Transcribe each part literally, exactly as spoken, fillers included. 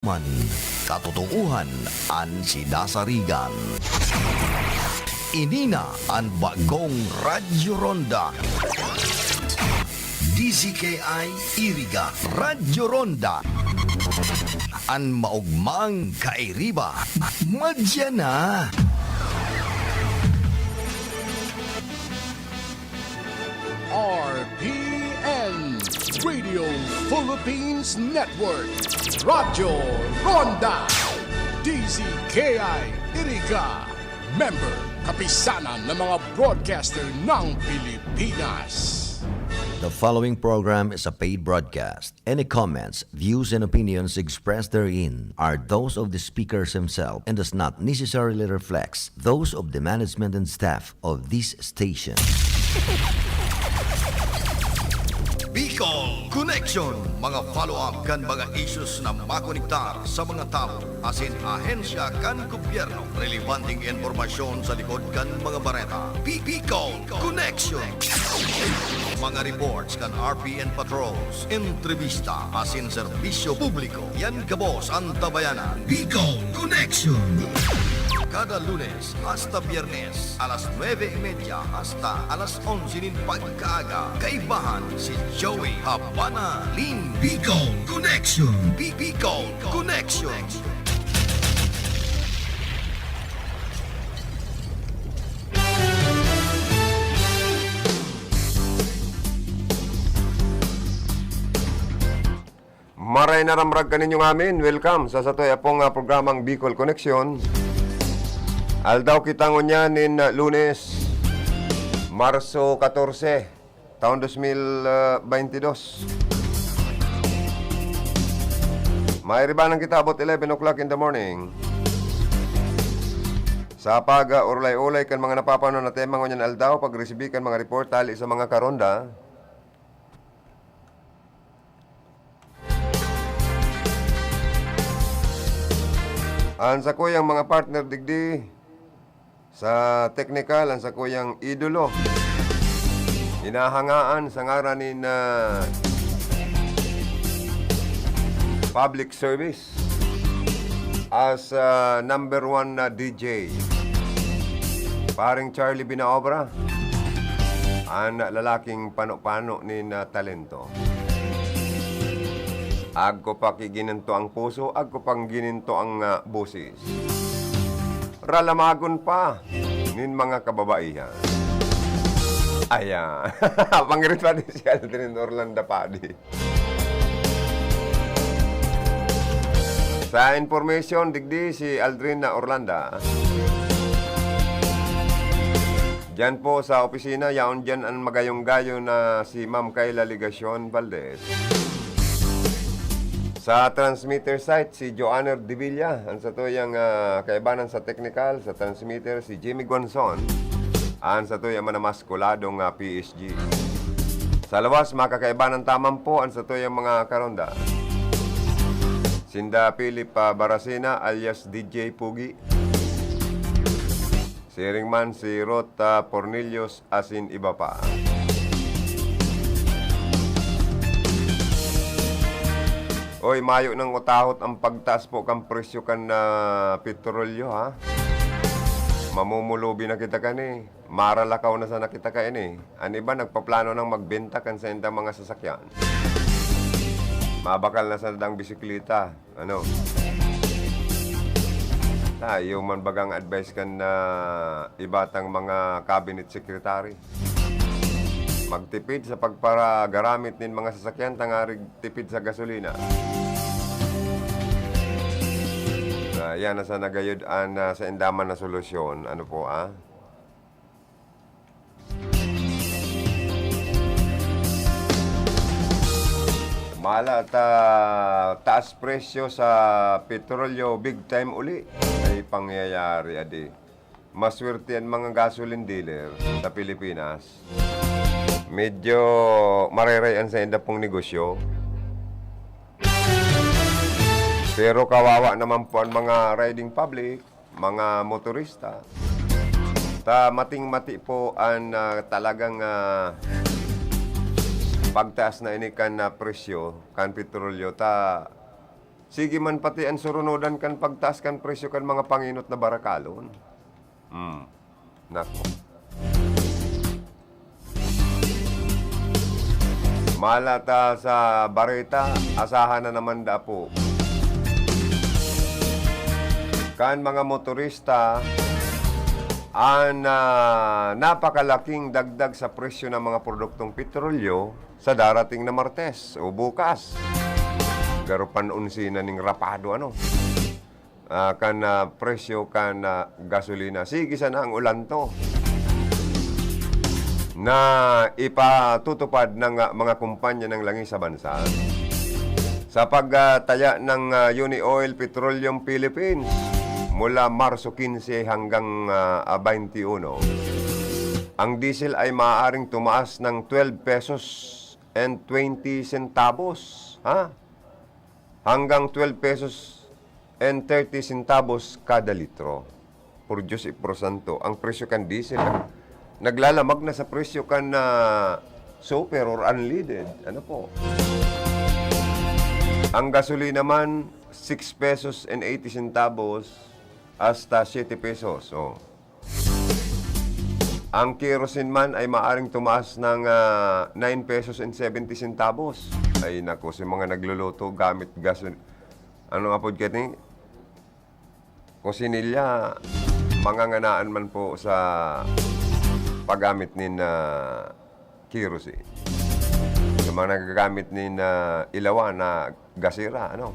man, katotoohan an sinasarigan. Ini na an bagong Radyo Ronda. D Z K I Iriga, Radyo Ronda. An maogmang kairiba, madya na. R P N, Radio Philippines Network, Radyo Ronda, D Z K I Iriga, member, Kapisanan ng mga Broadcaster ng Pilipinas. The following program is a paid broadcast. Any comments, views, and opinions expressed therein are those of the speakers himself and does not necessarily reflect those of the management and staff of this station. Bicol Connection, mga follow-up kan mga issues na makonektar sa mga tawo asin ahensya kan gobyerno. Relebanteng impormasyon sa likod kan mga bareta. Bi-, Bicol Connection. Mga reports kan R P N patrols, entrevista asin serbisyo publiko. Yan gabos an tabayanan. Bicol Connection. Kada Lunes hasta Biyernes, alas nuebe y media hasta alas onse nin pagkaaga. Kaibahan si Joey Habana Lin. Bicol Connection. Bi-, Bicol Connection. Maray na ramrag kaninyo ngamin. Welcome sa satoy apong, ah, programang Bicol Connection. Aldaw kita ngunyan nin, ah, Lunes, Marso katorse, taon dos mil, ah, baynte dos. Mairibanan kita about eleven o'clock in the morning. Sa pag, ah, urulay-ulay kan mga napapanon na tema ngunyan aldaw, pagresibi kan mga report hali sa mga karonda. An sakuyang mga partner digdi sa teknikal, an sakuyang idolo, hinahangaan sa ngaran nin, ah, public service as, ah, number one na D J, Paring Charlie Binaobra, an lalaking pano-pano nin, ah, talento. Agko pa ki gininto ang puso, agko pang gininto ang, ah, boses. Ralamagon pa nin mga kababaihan. Ayan. Pangirit pa din si Aldrin Orlando Padi. Sa information, digdi si Aldrin na Orlando. Diyan po sa opisina, yaon diyan an magayong-gayo na si Ma'am Kayla Legacion Valdez. Sa transmitter site, si Joanner Devilla, an satuyang, ah, kaibanan sa technical, sa transmitter, si Jimmy Guanzon, an satuyang manamaskuladong, ah, P S G. Sa lawas, makakaibanan taman po an satuyang mga karonda. Sinda Philip, ah, Baracena alias D J Pugi. Siring man si Ruth, ah, Pornelius asin iba pa. Oy, mayo nang utahot ang pagtaas po kan presyo kan, ah, petrolyo, ha? Mamumulubi na kita kani. Maralakaw na sana kita kaini. An iba nagpaplano nang magbenta kan saindang mga sasakyan. Mabakal na sana ang bisikleta. Ano? Tayo man bagang advice kan, ah, iba tang mga cabinet secretary. Magtipid sa pagparagaramit nin mga sasakyan tangarig tipid sa gasolina. Ah, yan na sana gayod an, ah, sainda man na solusyon. Ano po, ah? Mala ta taas presyo sa petrolyo, big time uli. May pangyayari, adi. Maswerte an mga gasoline dealer sa Pilipinas. Medyo mareray an sainda pong negosyo. Pero kawawa naman po an mga riding public, mga motorista. Ta mating-mati po an, ah, talagang, ah, pagtaas na ini kan, ah, presyo kan petrolyo. Ta Sige man pati an surunodan kan pagtaas kan presyo kan mga pangenot na barakalon. Hmm. Nako. Mala ta sa bareta, asahan na naman dapo kan mga motorista an, ah, napakalaking dagdag sa presyo ng mga produktong petrolyo sa darating na Martes o bukas. Garo pan onse na ning rapado, ano? Ah, kan, ah, presyo kan, ah, gasolina. Sige sana ang ulanto na ipatutupad ng, ah, mga kumpanya ng langis sa bansa. Sa pagtaya ng, ah, Uni Oil Petroleum Philippines, mula Marso quince hanggang, ah, ah, twenty-one, ang diesel ay maaaring tumaas ng twelve pesos and twenty centavos, ha? Hanggang twelve pesos and thirty centavos kada litro. Por Diyos, Ipor Santo, ang presyo kan diesel nag-, naglalamag na sa presyo kan, ah, super or unleaded. Ano po? Ang gasolina man, six pesos and eighty centavos hasta siete pesos. Oh. Ang kerosene man ay maaring tumaas ng, ah, nine pesos and seventy centavos. Ay naku, si mga nagluluto gamit gason-, ano nga po, Ketty? Kusinilya, manganganaan man po sa paggamit nin, ah, kerosene. Sa mga nagagamit nin, ah, ilawan na gasera, ano?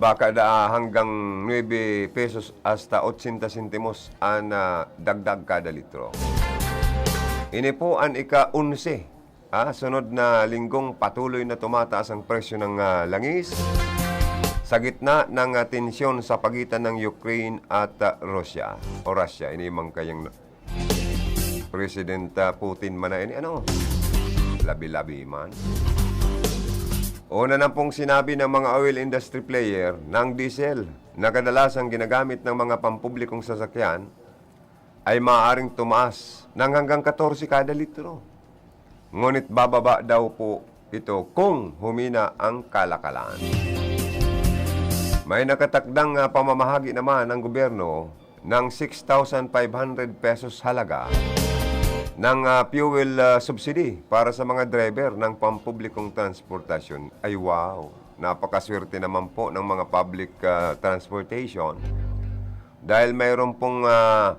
Baka da, hanggang nuebe pesos hasta ochenta sentimos an, ah, dagdag kada litro. Ini po an ika-onse, ah, sunod na linggong patuloy na tumataas ang presyo ng, ah, langis sa gitna ng, ah, tensyon sa pagitan ng Ukraine at, ah, Russia o Russia. Ini man kayang President, ah, Putin man na ini, ano, labi-labi man. Una na pong sinabi ng mga oil industry player na ang diesel na kadalasang ginagamit ng mga pampublikong sasakyan ay maaaring tumaas ng hanggang katorse kada litro. Ngunit bababa daw po ito kung humina ang kalakalan. May nakatakdang, ah, pamamahagi naman ng gobyerno ng six thousand five hundred pesos halaga ng, ah, fuel, ah, subsidy para sa mga driver ng pampublikong transportasyon. Ay, wow! Napakaswerte naman po ng mga public, ah, transportation dahil mayroon pong, ah,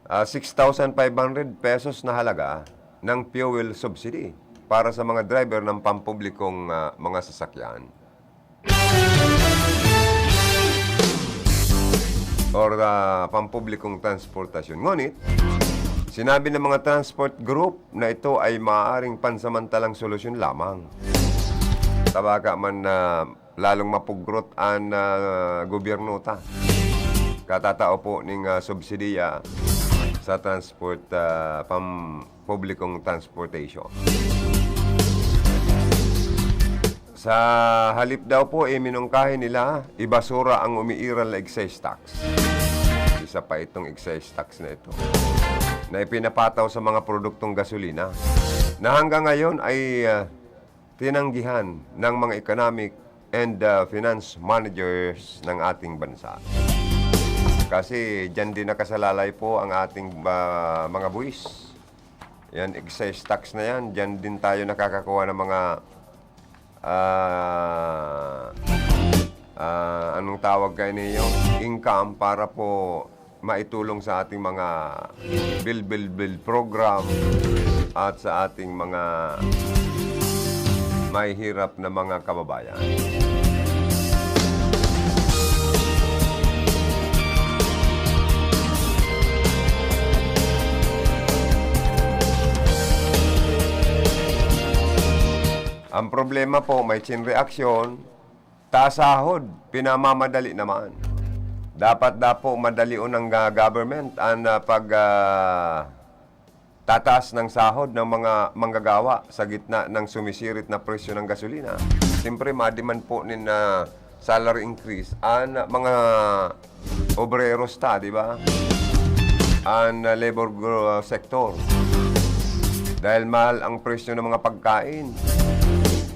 ah, six thousand five hundred pesos na halaga ng fuel subsidy para sa mga driver ng pampublikong, ah, mga sasakyan or, ah, pampublikong transportasyon. Ngunit, sinabi ng mga transport group na ito ay maaaring pansamantalang solusyon lamang. Tabaka man na lalong mapugrot an, ah, gobyerno ta. Katatao po ning, ah, subsidiya sa transport, ah, pampublikong transportation. Sa halip daw po, eh, minungkahi nila, ibasura ang umiiral na excise tax. Isa pa itong excise tax na ito na ipinapataw sa mga produktong gasolina na hanggang ngayon ay, ah, tinanggihan ng mga economic and, ah, finance managers ng ating bansa. Kasi diyan din nakasalalay po ang ating, ah, mga buwis. Yan, excise tax na yan. Diyan din tayo nakakakuha ng mga, ah, ah, anong tawag kayo niyo? Income para po maitulong sa ating mga build, build, build program at sa ating mga mahihirap na mga kababayan. Ang problema po, may chain reaction, taas sahod, pinamamadali naman. Dapat dapo madalion ng, ah, government ang, ah, pag, ah, tataas ng sahod ng mga manggagawa sa gitna ng sumisirit na presyo ng gasolina. Siyempre, ma-demand po nin, ah, salary increase ang mga obreros ta, di ba? Ang, ah, labor gro-, sector. Dahil mahal ang presyo ng mga pagkain.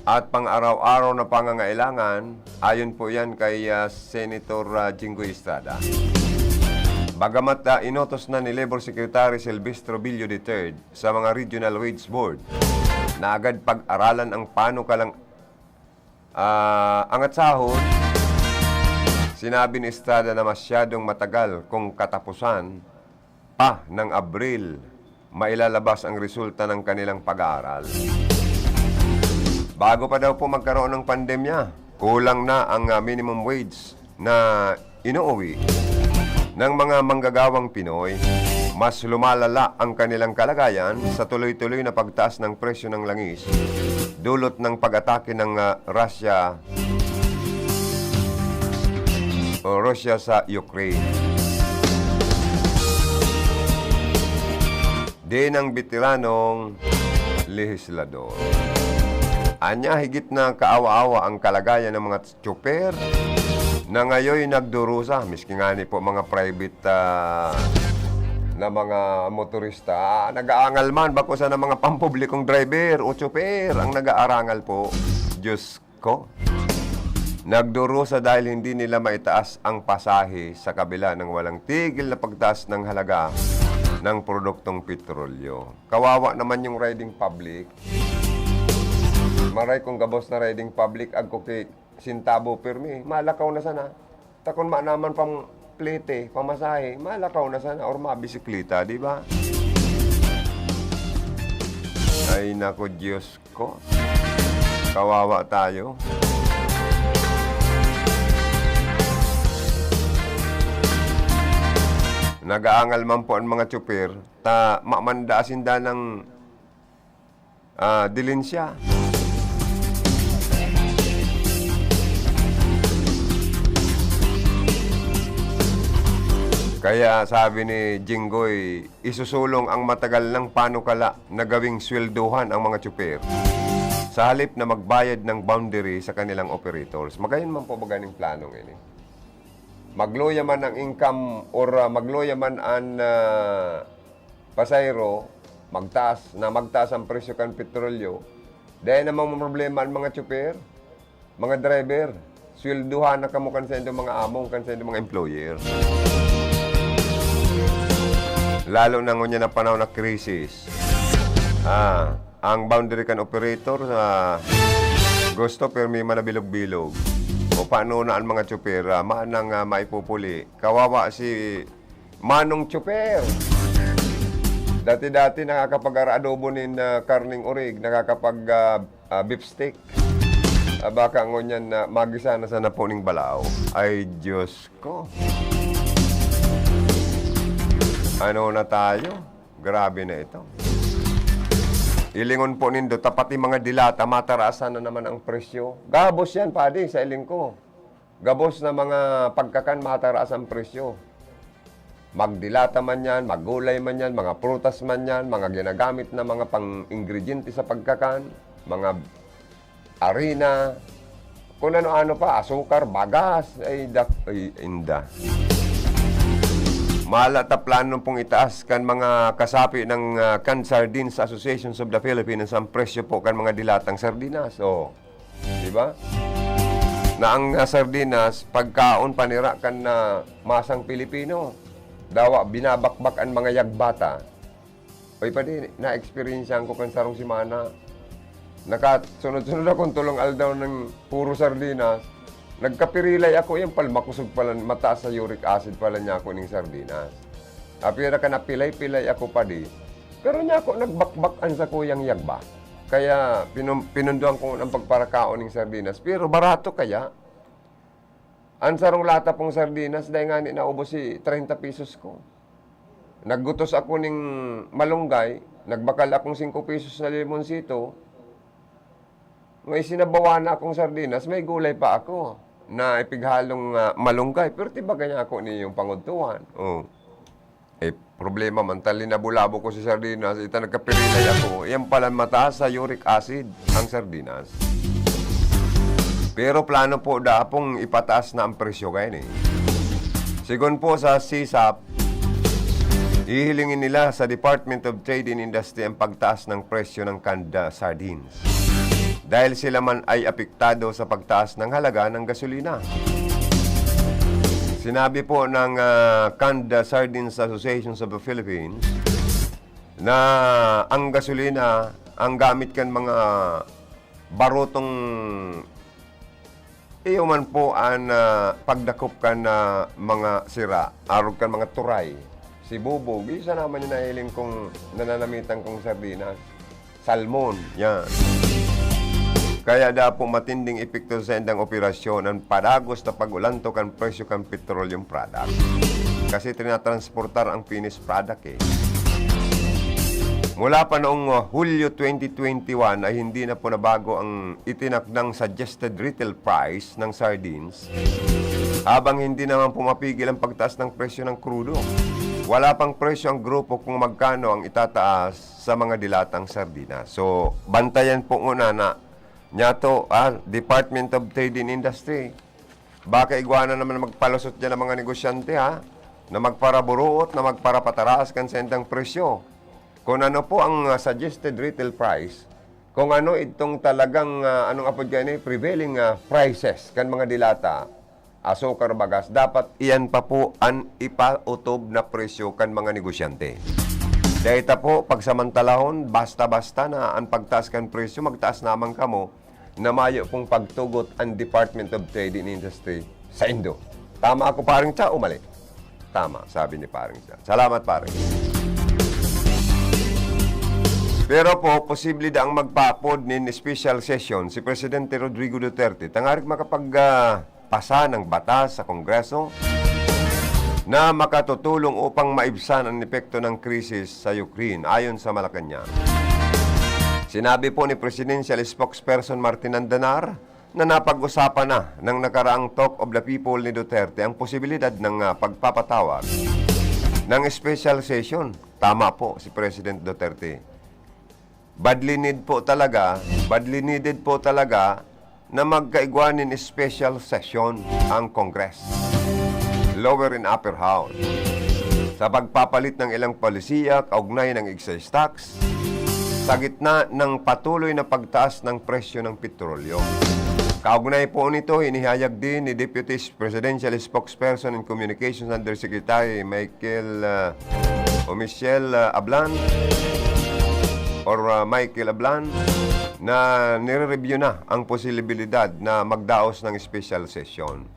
at pang-araw-araw na pangangailangan, ayon po yan kay, ah, Senator, ah, Jinggoy Estrada. Bagamat, ah, inutos na ni Labor Secretary Silvestro Billo the third sa mga Regional Wage Board na agad pag-aralan ang panukalang, ah, angat sahod, sinabi ni Estrada na masyadong matagal kung katapusan pa ng Abril mailalabas ang resulta ng kanilang pag-aaral. Bago pa daw po magkaroon ng pandemya, kulang na ang, ah, minimum wage na inuuwi ng mga manggagawang Pinoy. Mas lumalala ang kanilang kalagayan sa tuloy-tuloy na pagtaas ng presyo ng langis, dulot ng pag-atake ng, ah, Russia o Russia sa Ukraine. Din ang beteranong lehislador. Anya, higit na kaawa-awa ang kalagayan ng mga tsoper na ngayon nagdurusa, miski ngani po mga private, ah, na mga motorista, ah, nag-aangal man, bako sana mga pampublikong driver o tsoper ang nag-aarangal po. Diyos ko. Nagdurusa dahil hindi nila maitaas ang pasahe sa kabila ng walang tigil na pagtaas ng halaga ng produktong petrolyo. Kawawa naman yung riding public. Maray kung gabos na riding public, agko ki sintabo pirmi, malakaw na sana. Ta kun mayo naman pang plete, pamasahe, malakaw na sana or mabisikleta, di ba? Ay, nako, Diyos ko. Kawawa tayo. Nag-aangal man po ang mga tsuper, ta mamanda sinda ng, ah, dilensya. Kaya sabi ni Jinggoy, isusulong ang matagal nang panukala na gawing swelduhan ang mga tsuper sa halip na magbayad ng boundary sa kanilang operators. Magayon man po ba ganing planong ini? Magluya man ang income or, ah, magluya man an, ah, pasahero, magtaas na magtaas ang presyo kan petrolyo, dai namang problema an mga tsuper, mga driver. Swelduhan na kamo kan saindong mga amo, kan saindong mga employer. Lalo na ngunyan na panahon na krisis. Ah, ang boundary kan operator, ah, gusto pirmi man na bilog-bilog. O paano na ang mga tsuper, ah, manang, ah, maipupuli? Kawawa si Manong Tsuper. Dati-dati nakakapag-adobo nin, ah, karneng orig, nakakapag, ah, ah, beef steak. Ah, baka ngunyan na magisa na sana po ning balaw. Ay, Diyos ko. Ano na tayo? Grabe na ito. Hilingon po nindo, ta pati mga dilata, matarasan na naman ang presyo. Gabos yan, padi, sa hiling ko. Gabos na mga pagkakan, mataraas ang presyo. Magdilata man yan, maggulay man yan, mga prutas man yan, mga ginagamit na mga pang-ingrediente sa pagkakan, mga arina, kung ano-ano pa, asukar, bagas, ay dak-, ay inda. Mala ta plano pong itaas kan mga kasapi ng, ah, kan Sardines Association of the Philippines ang presyo po kan mga dilatang sardinas. Oh. Di ba? Na ang, ah, sardinas, pagkaon pa nira kan, ah, masang Pilipino. Dawa, binabakbak an mga yagbata. Oy, padi, na-eksperyensyahan ko kan sarong semana. Nakasunod-sunod akong tolong aldaw nin puro sardinas. Nagkapirilay ako, yan pala, makosog pala, mataas sa uric acid pala niya ako ning sardinas. Apira ka napilay-pilay ako, padi. Pero niya ako nagbakbak an sakuyang yagba. Kaya pinum-, pinundoan ko ang pagparakaon ning sardinas. Pero barato kaya. An sarong lata pong sardinas, dai ngani naubos si treinta pesos ko. Naggutos ako ning malunggay, nagbakal akong singko pesos na limonsito. May sinabawan na akong sardinas, may gulay pa ako na ipighalong, ah, malunggay. Pero tibaga niya ako niyong pangudtuhan. Oh. Eh, problema man, ta linabo-labo ko si sardinas, ita nagkapirilay ako. Yan pala mataas sa uric acid ang sardinas. Pero plano po da pong ipataas na ang presyo kaini. Sigon po sa C S A P, hihilingin nila sa Department of Trade and Industry ang pagtaas ng presyo ng canned sardines. dahil sila man ay apektado sa pagtaas ng halaga ng gasolina. Sinabi po ng, ah, Canned Sardines Association of the Philippines na ang gasolina, ang gamit kan mga barotong iyo man po an, ah, pagdakop kan, ah, mga sira, arog kan mga turay. Si Bubog, isa naman yung nahiling kong nananamitan kong sardinas. Salmon, yan. Kaya daw po matinding epekto sa indang operasyon ang padagos na pag-ulanto kan presyo kan petroleum product. Kasi tinatransportar ang finished product eh. Mula pa noong, uh, Hulyo twenty twenty-one ay hindi na po nabago ang itinakdang suggested retail price ng sardines, habang hindi naman po mapigil ang pagtaas ng presyo ng krudo. Wala pang presyo ang grupo kung magkano ang itataas sa mga dilatang sardinas. So, bantayan po muna na niyato, ah, Department of Trade and Industry. Baka igwa na naman magpalusot dyan ang mga negosyante, ha? Na magparaburuot, na magparapataraas kan sendang presyo. Kung ano po ang, ah, suggested retail price, kung ano itong talagang, ah, anong apod kaini, prevailing, ah, prices kan mga dilata, asukar, bagas, dapat iyan pa po an ipautob na presyo kan mga negosyante. Dai ta po pagsamantalahon, basta-basta na an pagtaas kan presyo, magtaas naman kamo, na mayo pong pagtugot an Department of Trade and Industry saindo. Tama ako, Pareng Cha, o mali? Tama, sabi ni Pareng Cha. Salamat, Pareng. Pero po, posible daang magpaapod nin special session si Presidente Rodrigo Duterte tangarig makapag, ah, pasa ng batas sa Kongreso na makatutulong upang maibsan ang epekto ng krisis sa Ukraine, ayon sa Malacañang. Sinabi po ni Presidential Spokesperson Martin Andanar na napag-usapan na ng nakaraang Talk of the People ni Duterte ang posibilidad ng, ah, pagpapatawag ng special session. Tama po si President Duterte. Badly need po talaga, badly needed po talaga na magkaigwa nin special session ang Congress, lower and upper house, sa pagpapalit ng ilang polisiya kaugnay ng excise tax, sa gitna ng patuloy na pagtaas ng presyo ng petrolyo. Kaugnay po nito, inihayag din ni Deputy Presidential Spokesperson and Communications Undersecretary Michael, ah, o Michelle, ah, Ablan or, ah, Michael Ablan na nire-review na ang posibilidad na magdaos ng special session.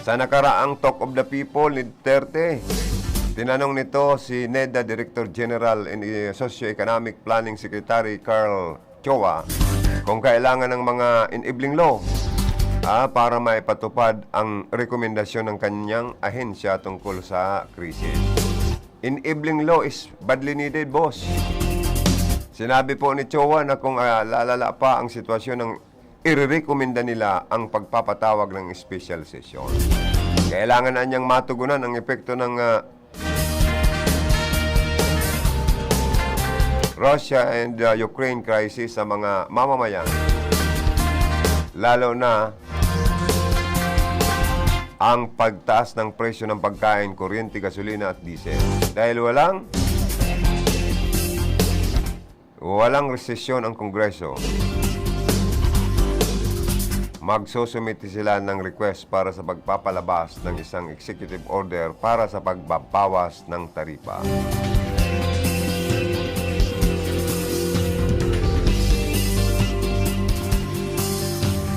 Sa nakaraang Talk of the People ni Duterte, tinanong nito si NEDA Director General and, eh, Socio-Economic Planning Secretary Carl Chua kung kailangan ng mga enabling law, ah, para maipatupad ang rekomendasyon ng kanyang ahensya tungkol sa krisis. Enabling law is badly needed, boss. Sinabi po ni Chua na kung, ah, lalala pa ang sitwasyon ng irerekomenda nila ang pagpapatawag ng special session. Kailangan na niyang matugunan ang epekto ng, ah, Russia and, ah, Ukraine crisis sa mga mamamayan, lalo na ang pagtaas ng presyo ng pagkain, kuryente, gasolina at diesel. Dahil walang Walang resesyon ang Kongreso. Magsusumite sila ng request para sa pagpapalabas ng isang executive order para sa pagbabawas ng taripa.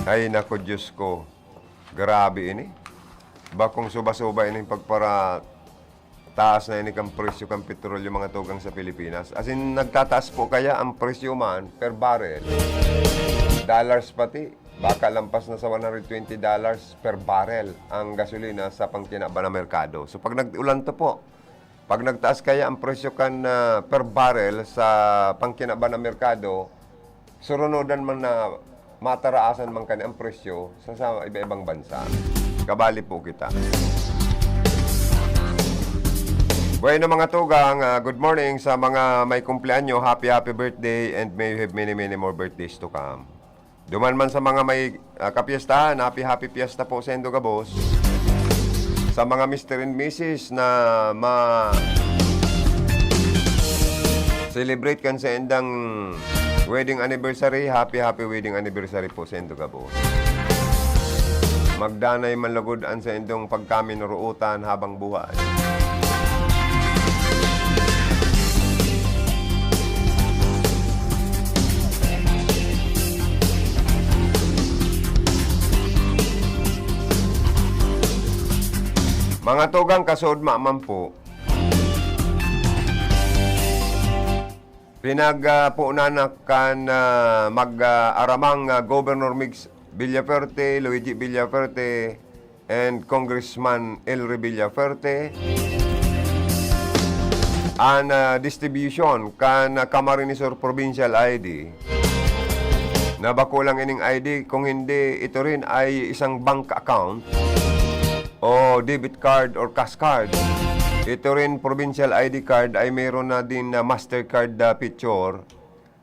Ay, naku, Diyos ko. Grabe ini. Bakong suba-suba ini pagpara taas na ini kan presyo kan petrolyo, mga tugang, sa Pilipinas. As in, nagtataas po kaya ang presyo man per barrel. Dollars pati. Baka lampas na sa one hundred twenty dollars per barrel ang gasolina sa pangkinaban na merkado. So, pag nag-ulan to po, pag nagtaas kaya ang presyo kan, ah, per barrel sa pangkinaban na merkado, surunodan man na mataraasan man kani ang presyo sa, sa iba-ibang bansa. Kabali po kita. Bueno, mga tugang, ah, good morning sa mga may kumpleanyo. Happy, happy birthday and may you have many, many more birthdays to come. Duman man sa mga may, ah, kapiestahan, happy, happy fiesta po sa indo gabos. Sa mga Mister and Missus na ma-celebrate kan sa indang Wedding anniversary, happy, happy wedding anniversary po sa indo gabos. Magdanay man lugod an sa indong pagkaminorootan habang buhay. Mga tugang, kasuodma man po, pinag, ah, puunan na kan, ah, mag, ah, aramang, ah, Governor Migs Villafuerte, Luigi Villafuerte, and Congressman Elry Villafuerte, an, ah, distribution kan, ah, Camarines Sur Provincial I D, na bako lang ining I D, kung hindi, ito rin ay isang bank account o debit card or cash card. Ito rin, provincial I D card, ay mayroon na din na Mastercard, ah, picture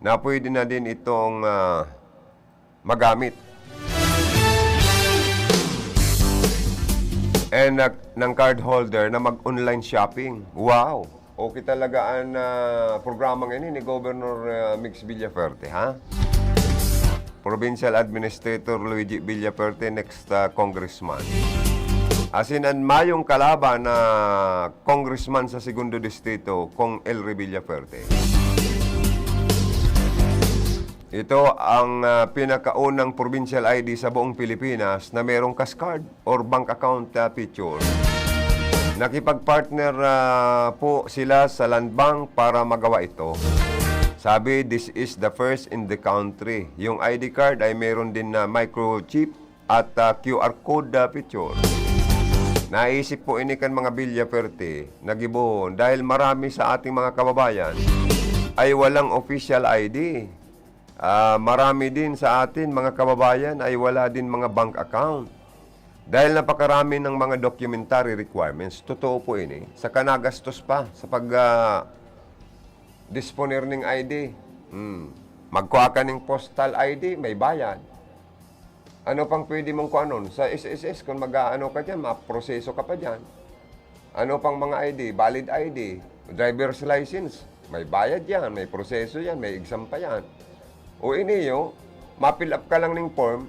na pwede na din itong, ah, magamit. And, ah, ng card holder na mag-online shopping. Wow! Okay talaga an, ah, programang ini ni Governor, ah, Migs Villafuerte, ha? Provincial Administrator Luigi Villafuerte, next, ah, congressman. Asin an mayong kalaban na congressman sa Segundo Distrito, Cong Elry Villafuerte. Ito ang, ah, pinakaunang provincial I D sa buong Pilipinas na merong cash card or bank account, ah, picture. Nakipag-partner, ah, po sila sa Land Bank para magawa ito. Sabi, "This is the first in the country." Yung I D card ay mayroon din na microchip at, ah, Q R code, ah, picture. Naisip po ini kan mga Villafuerte na gibohon dahil marami sa ating mga kababayan ay walang official I D. Ah, marami din sa atin, mga kababayan, ay wala din mga bank account. Dahil napakarami ng mga documentary requirements, totoo po ini, saka nagastos pa sa pag, ah, disponer ning I D. Hmm. Magkua ka ning postal I D, may bayad. Ano pang pwede mong kuanon? Sa S S S, kung mag-aano ka dyan, maproseso ka pa dyan. Ano pang mga I D? Valid I D, driver's license. May bayad yan, may proseso yan, may exam pa yan. O iniyo, ma-fill up ka lang ning form,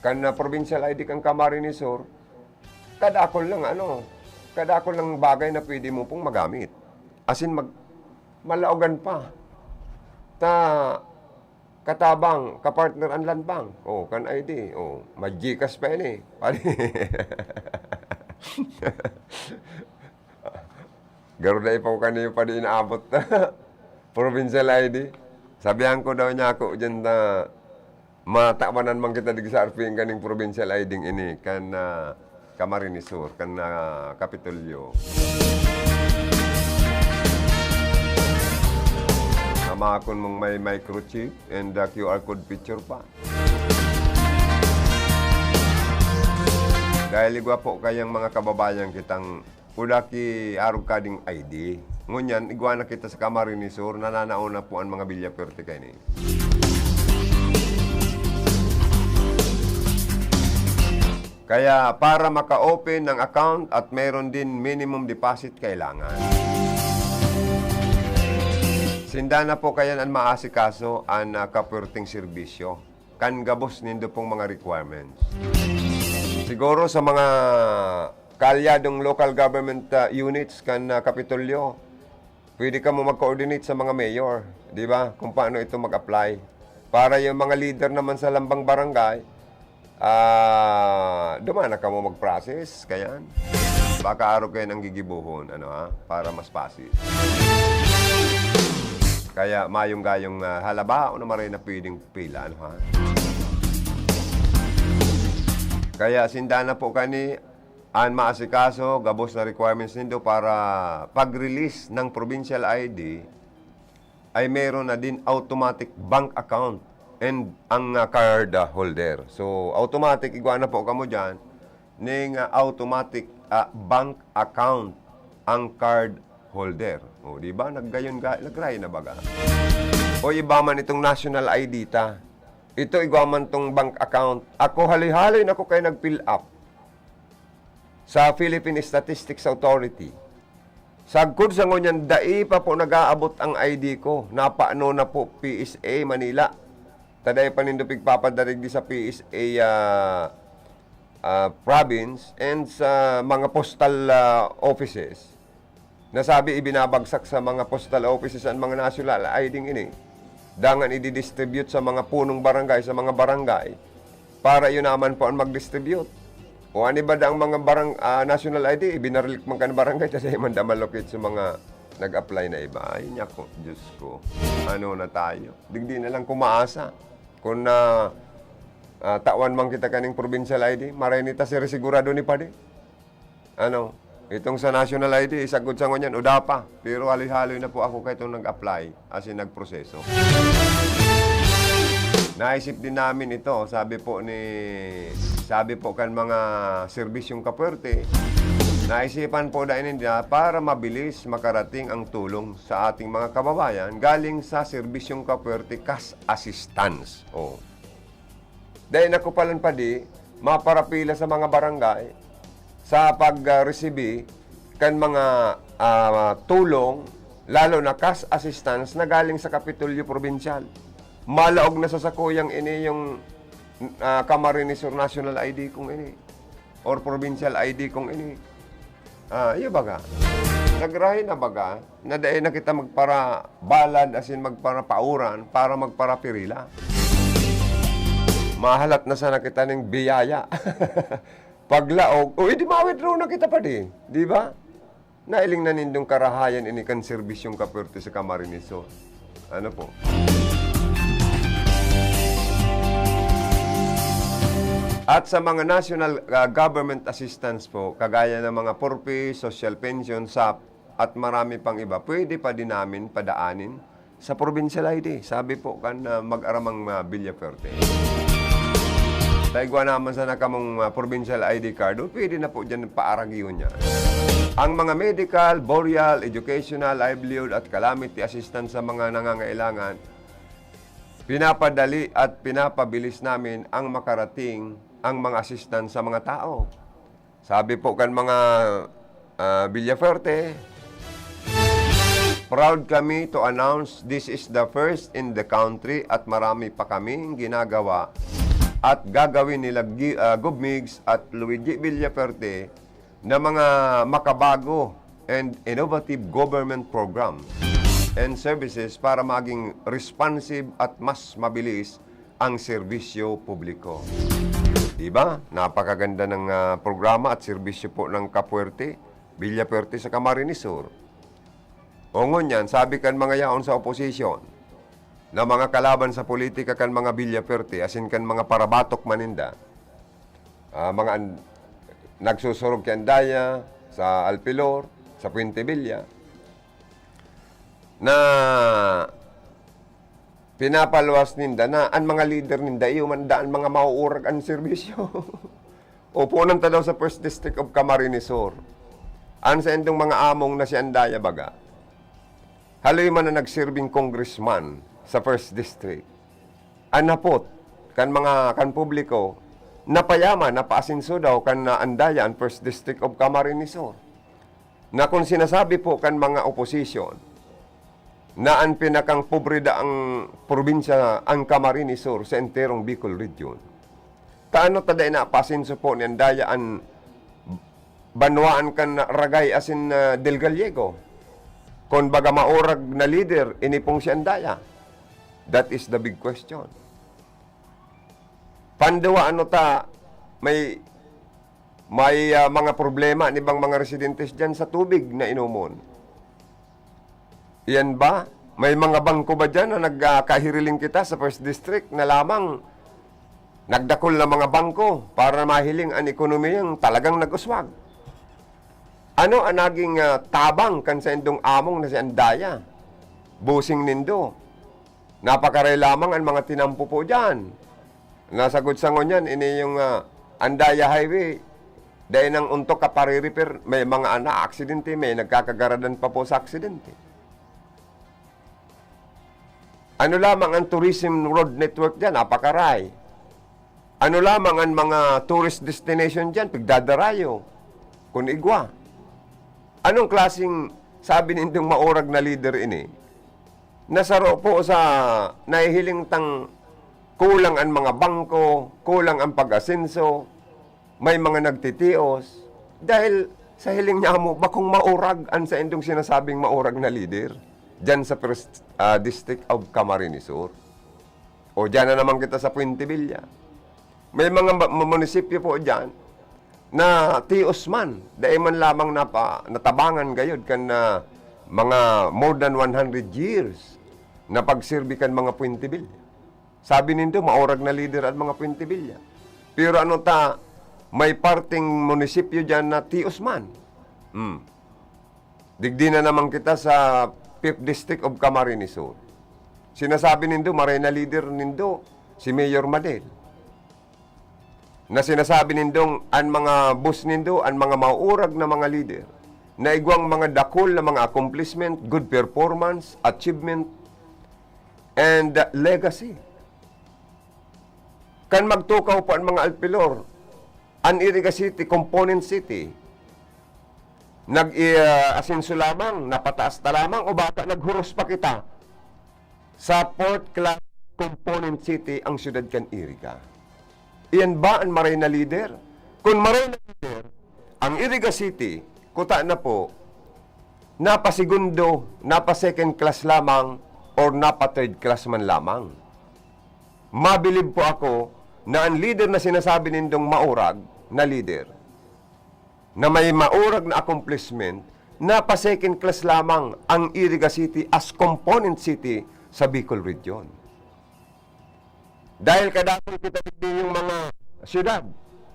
kan, ah, provincial I D kan Camarines Sur, kadakol lang ano, kadakol lang bagay na pwede mo pong magamit. As in, mag-, malaogan pa. Ta, katabang, kapartner an Land Bank. Oh, kan I D. Oh, mag-GCash pa yan eh. Padi. Garo na ipaw kaniyo pa di inaabot. Provincial I D. Sabihan ko daw niya ako dyan na matawanan man kita digdi sa R P N kaning provincial I D ini kan, ah, Camarines Sur, kan, ah, Kapitolyo. Namakon mong may microchip and, ah, Q R code picture pa. Dahil igwa po kayang mga kababayan kitang Pudaki arog kading I D. Ngunyan, igwa na kita sa Camarines Sur, nananaon na po an mga Villafuerte kaini. Kaya para maka-open ng account at meron din minimum deposit kailangan. Sinda na po kayan an maasikaso an, ah, kapuwerteng serbisyo kan gabos nindo pong mga requirements. Siguro sa mga kaalyadong local government, ah, units kan, ah, Kapitolyo, pwede kamo mag-coordinate sa mga mayor, di ba? Kung paano ito mag-apply. Para yung mga leader naman sa lambang barangay, ah, duman na kamo mag-process, kayan. Baka arog kayo nang gigibuhon, ano ha, para mas pasis. Kaya mayong gayong, ah, halaba o na maray na pwedeng pila, ano ha? Kaya sinda na po kani an maasikaso, gabos na requirements nindo para pag-release ng provincial I D ay meron na din automatic bank account and ang, ah, card, ah, holder. So, automatic, igwa na po kamo dyan, ning, ah, automatic, ah, bank account ang card holder. O, di ba? Naggayon ga-, nagray na baga. O iba man itong national I D ta. Ito, igwa man tong bank account. Ako, haloy-haloy na ko kayo nag-fill up sa Philippine Statistics Authority. Sagkod sa ngunyan, dai pa po nag-aabot ang I D ko. Napaano na po, P S A Manila. Ta dai pa nindo pigpapadarig di sa P S A, ah, ah, province and sa mga postal, ah, offices. Nasabi, ibinabagsak sa mga postal offices ang mga national I D ini. Dangan ididistribute sa mga punong barangay, sa mga barangay. Para iyo naman po ang mag-distribute. O ano ba ang mga barang-, ah, national I D, ibinarlik man kan barangay, kasi man da malupit sa mga nag-apply na iba. Ay, nako, Diyos ko. Ano na tayo? Digdi na lang kumaasa. Kung na, ah, tawan man kita kaning provincial I D, maray nita si resigurado ni Padi. Ano, itong sa national I D, sagkod sa ngunyan, uda pa. Pero haloy-haloy na po ako kaitong nag-apply, as in nagproseso. Naisip din namin ito, sabi po ni, sabi po kan mga serbisyong kapuwerte, naisipan po dai ninda para mabilis makarating ang tulong sa ating mga kababayan galing sa serbisyong kapuwerte cash assistance. Oh. Dai na ko palan padi, maparapila sa mga barangay sa pag, ah, resibi kan mga, ah, tulong, lalo na cash assistance na galing sa Kapitolyo Probinsyal. Malaog na sa sakuyang ini yung, ah, Camarines Sur National I D kong ini or Provincial I D kong ini. Ah, iyo baga. Nagrahay na baga na dai na kita magparabalad, as in magparapauran, para magparapirila. Mahalat na sana kita ning biyaya. Paglaog, o, edi ma-withdraw na kita padi, di ba? Nailing na nindong karahayan ini kan serbisyong kapuwerte sa Camarines Sur. Ano po? At sa mga national, ah, government assistance po, kagaya ng mga four Ps, social pension, sap, at marami pang iba, pwede pa din namin padaanin sa provincial I D, sabi po kan, ah, mag-aramang, ah, Villafuerte. Ta igwa naman sana kamong, ah, provincial I D card, o pwede na po dyan paaragihon niya. Ang mga medical, burial, educational, livelihood at calamity assistance sa mga nangangailangan, pinapadali at pinapabilis namin ang makarating ang mga assistance sa mga tao. Sabi po kan mga, ah, Villafuerte, "Proud kami to announce this is the first in the country at marami pa kaming ginagawa at gagawin nila Gi-, ah, Gov Migs at Luigi Villafuerte na mga makabago and innovative government program and services para maging responsive at mas mabilis ang serbisyo publiko." Di ba? Napakaganda ng, ah, programa at serbisyo po ng Kapuwerte, Villafuerte sa Camarines Sur. O ngunyan, sabi kan mga yaon sa oposisyon, na mga kalaban sa politika kan mga Villafuerte, asin kan mga parabatok man ninda, ah, mga an-, nagsusurog kay Andaya, sa Alpilor, sa Puente Villa, na pinapaluwas ninda na an mga lider ninda, iyo man daan mga mauurag an serbisyo. Uponan ta daw sa First District of Camarines Sur. An saindong mga among na si Andaya baga, haloy man na nagsirbing congressman sa First District. An hapot kan mga, kan publiko, napayaman, napaasenso daw kan na Andaya an First District of Camarines Sur. Na kung sinasabi po kan mga oposisyon na an pinakang pobre daang probinsya an Camarines Sur sa enterong Bicol Region, ta ano ta dai napaasenso po ni Andaya an banwaan kan Ragay asin, ah, Del Gallego? Kun baga maurag na lider, ini pong si Andaya. That is the big question. Panduwa, ano ta, may, may, ah, mga problema ni bang mga residentes diyan sa tubig na inomon? Iyan ba? May mga bangko ba diyan na nagkakahiriling kita sa First District na lamang nagdakul na mga bangko para mahiling an ekonomiyang talagang nag-uswag? Ano an naging, ah, tabang kan saindong among na si Andaya? Busing nindo. Napakaray lamang an mga tinampo po diyan. Nasagod sa ngunyan, ini yung, ah, Andaya Highway. Dai nang ontok ka pare-repair, may mga na-aksidente, may nagkakagaradan pa po sa aksidente. Ano lamang ang tourism road network diyan? Napakaray. Ano lamang ang mga tourist destination diyan? Pigdadarayo. Kun igwa. Anong klaseng Sabi nindong maurag na lider ini, na saro po sa nahihiling tang kulang an mga bangko, kulang an pag-asenso, may mga nagtitios. Dahil sa hiling niya mo, bakong maurag an saindong sinasabing maurag na lider diyan sa pres-, ah, District of Camarines Sur. O diyan na naman kita sa Puente Villa. May mga ma-, ma-, munisipyo po diyan na tios man, dai man lamang napa-, natabangan gayod kan, ah, mga more than one hundred years na pagserbi kan mga Puente Villa. Sabi nindo, maurag na lider an mga Puente Villa. Pero ano ta, may parteng munisipyo diyan na tios man. Hmm. Digdi na naman kita sa Fifth District of Camarines Sur. Sinasabi nindo, maray na lider nindo, si Mayor Madel. Na sinasabi nindong an mga boss nindo, an mga maurag na mga lider, na igwang mga dakul na mga accomplishment, good performance, achievement, and legacy. Kan magtukaw po an mga Alpilor, an Iriga City, component city, nag-, ah, asenso lamang, napataas ta lamang, o baka naghuros pa kita sa fourth class component city ang siyudad kan Iriga. Iyan ba an maray na lider? Kun maray na lider, ang Iriga City, kuta na po, napasigundo, napa-second class lamang, or napa-third class man lamang. Mabilib po ako na an lider na sinasabi nindong maurag na lider, na may maurag na accomplishment, napa-second class lamang ang Iriga City as component city sa Bicol Region. Dahil kadakul kita digdi yung mga siyudad,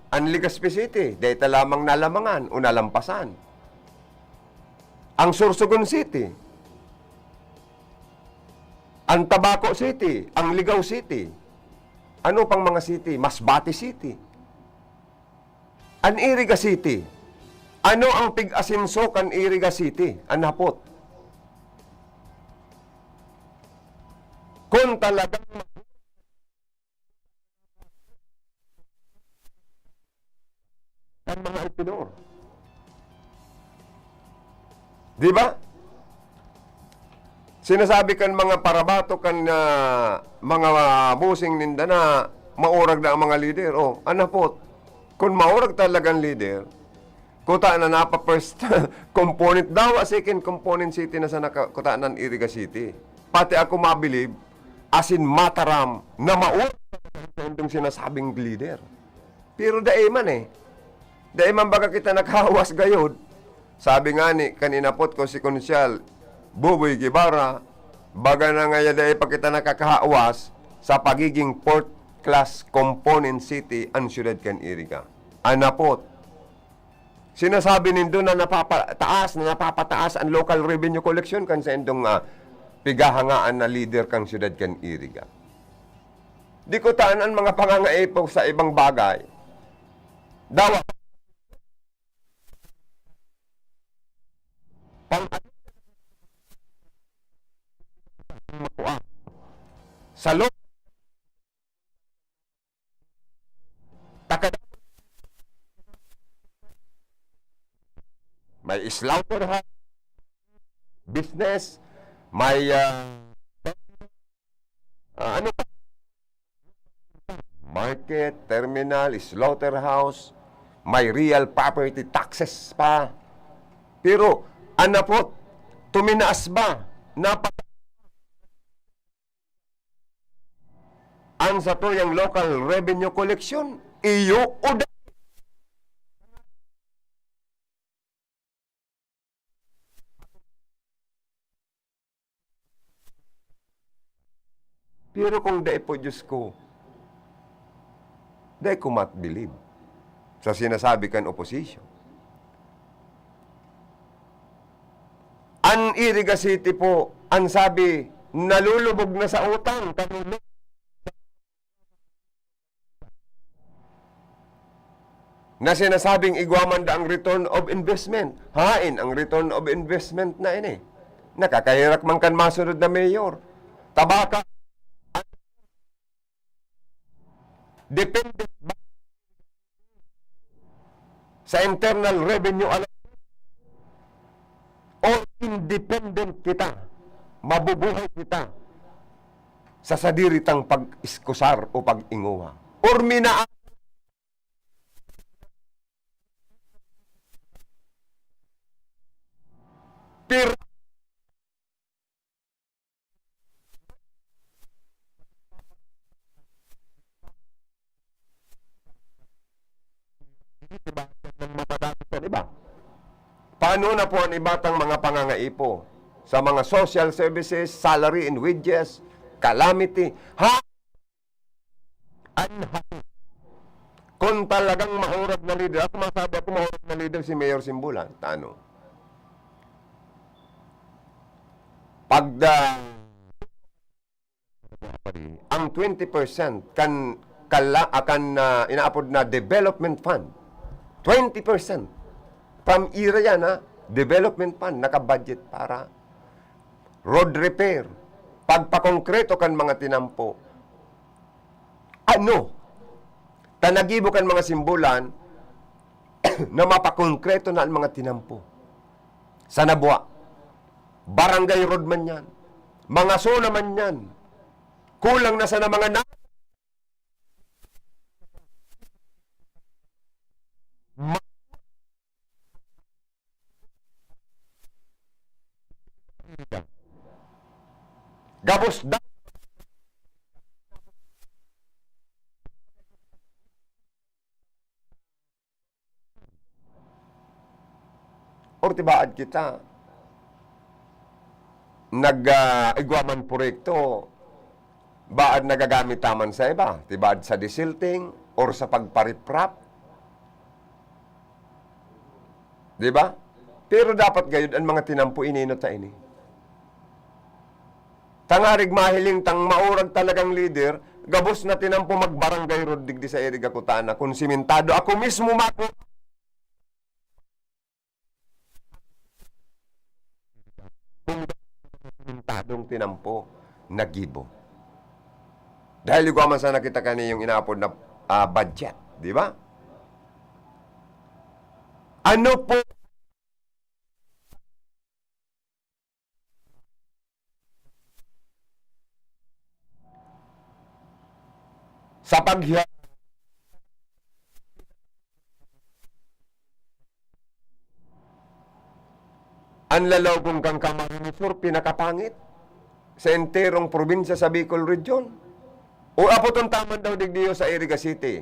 ang Legazpi City, dai ta lamang nalamangan o nalampasan. Ang Sorsogon City, ang Tabaco City, ang Ligao City, ano pang mga city, Masbate City. An Iriga City. Ano ang pig-asenso kan Iriga City? An hapot. Kung talagang ang mga Alpilor. Di ba? Sinasabi kan mga parabato kan, ah, mga busing ninda na maurag na ang mga lider. Oh, an hapot. Kun maurag talagang lider, kuta na napa first component, dawa second component city na sa naka-, kuta na an Iriga City. Pati ako mabilib, asin mataram na maurag talaga sa indong sinasabing lider. Pero dai man eh. Dai man baga kita nakahawas gayod. Sabi nga ni kan inapot ko si Konsyal Buboy Guevara, baga na ngaya dai pa kita nakakahawas sa pagiging fourth class component city an siyudad kan Iriga. An hapot, sinasabi nindo na napapataas, na napapataas an local revenue collection kan saindong, ah, pighahangaan na lider kan siyudad kan Iriga. Di ko taan an mga pangangaipo sa ibang bagay. Dawa. Pang-, sa lo-, Takada-, may slaughterhouse, business, may, ah, ah, ano pa? Market, terminal, slaughterhouse, may real property taxes pa. Pero, an hapot, tuminaas ba? Napa-, An satuyang local revenue collection, iyo o da-, Pero kung dai po, Diyos ko, dai ko mabilib sa sinasabi kan oposisyon. An Iriga City po, an sabi, nalulubog na sa utang. Kanino? Na sinasabing igwa man da ang return of investment. Hain ang return of investment na ini? Nakakaherak man kan masunod na mayor. Tabaka, depende ba sa internal revenue allocation or hindi kita, mabubuhay kita sa sadiri tang pag-iskusar o pag-ingowa. Or mina-, pir-, Paano na po ang iba tang mga pangangaipo sa mga social services, salary and wages, calamity? Ha? An hati. Kung talagang mahurag na leader, ako masabi ako, mahurag na leader si Mayor Simbulan. Tano. Pagda-, ang twenty percent kan kala-, ah, kan, ah, inaapod na development fund. Twenty percent. From ira yan, ha? Development fund, nakabudget para road repair, pagpakongkreto kan mga tinampo. Ano? Ta nagibo kan mga Simbulan na mapakongkreto na an mga tinampo. Sa Nabua, barangay road man yan, mga zona man yan, kulang na sana mga na-, gabos da-, or tibaad kita, nag, ah, igwa man proyekto, baad nagagamit ta man sa iba, tibaad sa desilting or sa pagpariprap. Di ba? Pero dapat gayud an mga tinampo, inenot ta ini. Tangarig mahiling tang maurag talagang lider, gabos na tinampo magbarangay road digdi sa Iriga, Kutana. Kun simentado, ako mismo mako-, kun simentadong tinampo, nagibo. Dahil igwa man sana kita kaniyong inaapod na, ah, budget, di ba? Ano po sa paghiya-, an Lalaogon kan Camarines Sur pinakapangit sa enterong probinsya sa Bicol Region. O apoton ta man daw digdiyo sa Iriga City.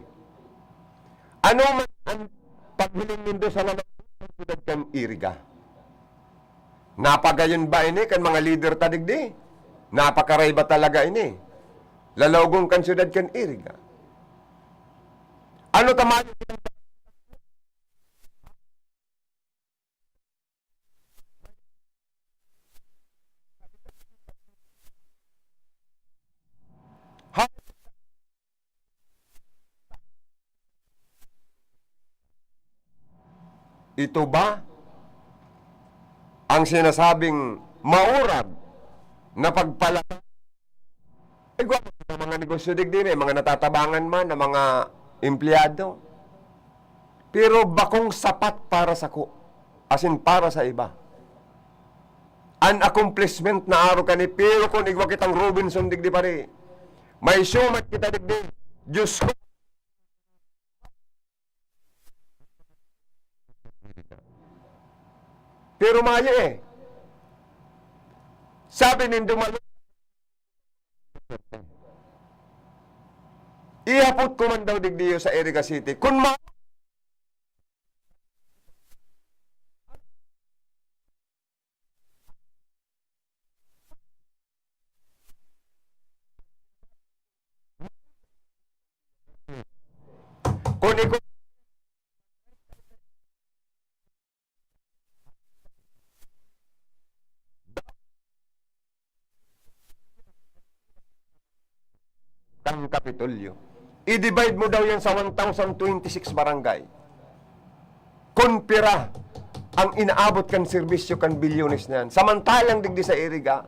Ano man an paghiling nindo sa Lalaogon kan syudad kan Iriga? Napagayon ba ini kan mga lider ta digdi? Napakaray ba talaga ini? Lalaogon kan syudad kan Iriga. Ano ta mayo Ito ba ang sinasabing maurag na pagpala-, igwa man sa mga negosyo digdi, may mga natatabangan man na mga empleyado. Pero bakong sapat para sako, asin para sa iba. An accomplishment na arog kani, pero kun igwa kitang Robinson digdi, pare, may show man kita digdi. Diyos ko. Pero mayo eh. Sabi nindo, malo-, ihapot ko man daw digdiyo sa Iriga City. Kun ma- Kun iko-, kan Kapitolyo. I-divide mo daw yan sa one thousand twenty-six barangay. Kun pira ang inaabot kan serbisyo kan bilyones na yan. Samantalang digdi sa Iriga,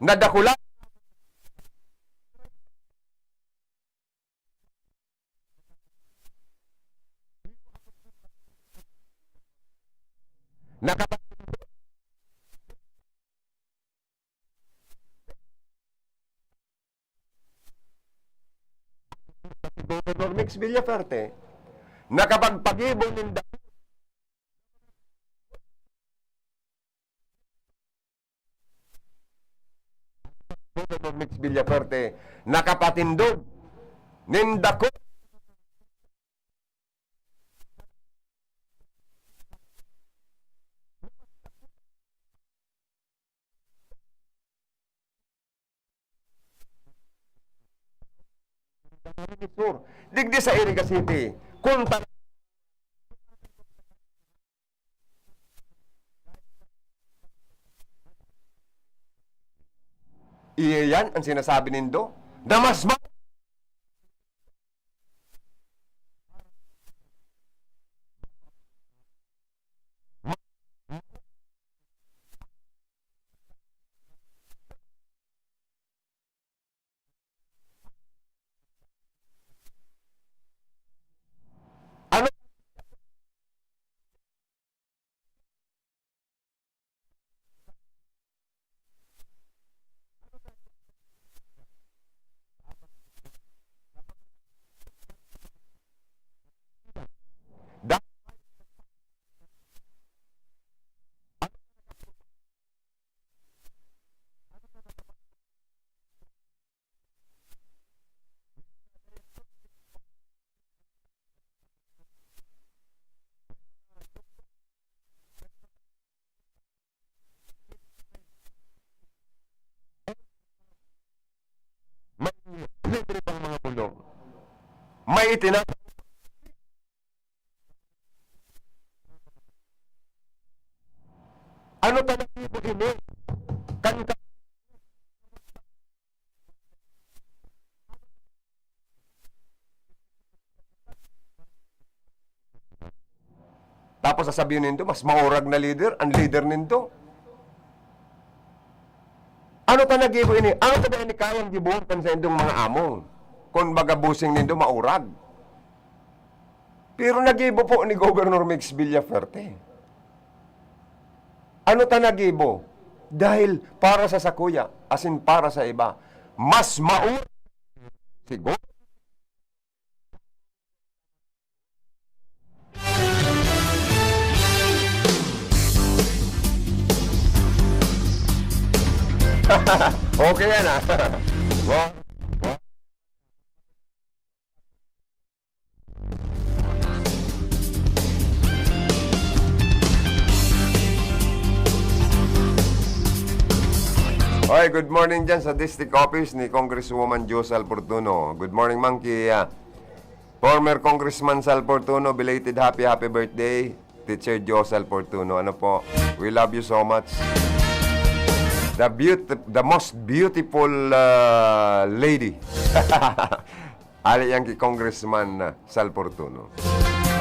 nadakula Nakapa-, Mix Villaferte, nakapagpagibo nin da-, Mix Villaferte, nakapatindog nin dako. Sur. Digdi sa Iriga City. Kung ta-, Iya yan ang sinasabi nindo, na mas ma-, Ano? May libre pang mga bulong. May itina-, Ano talaga ini? Kan ka-, Tapos sasabihin nindo, mas maurag na leader, ang leader nindo. Ano ta nagibo ini? Ano ta ba ini kayang gibohon kan saindong mga amo? Kun baga busing nindo, maurag. Pero nagibo po ni Governor Mix Villafuerte. Ano ta nagibo? Dahil para sa sakuya, asin para sa iba, mas maur-, siguro. Okay yan, ah. Wa-, wa-, Oy, good morning dyan sa district office ni Congresswoman Josal Fortuno. Good morning, Monkey. Ah, former Congressman Sal Fortuno, belated happy, happy birthday, Teacher Josal Fortuno. Ano po? We love you so much. The beaut-, the most beautiful, uh, lady. Ali yan ki Congressman, uh, Sal Fortuno.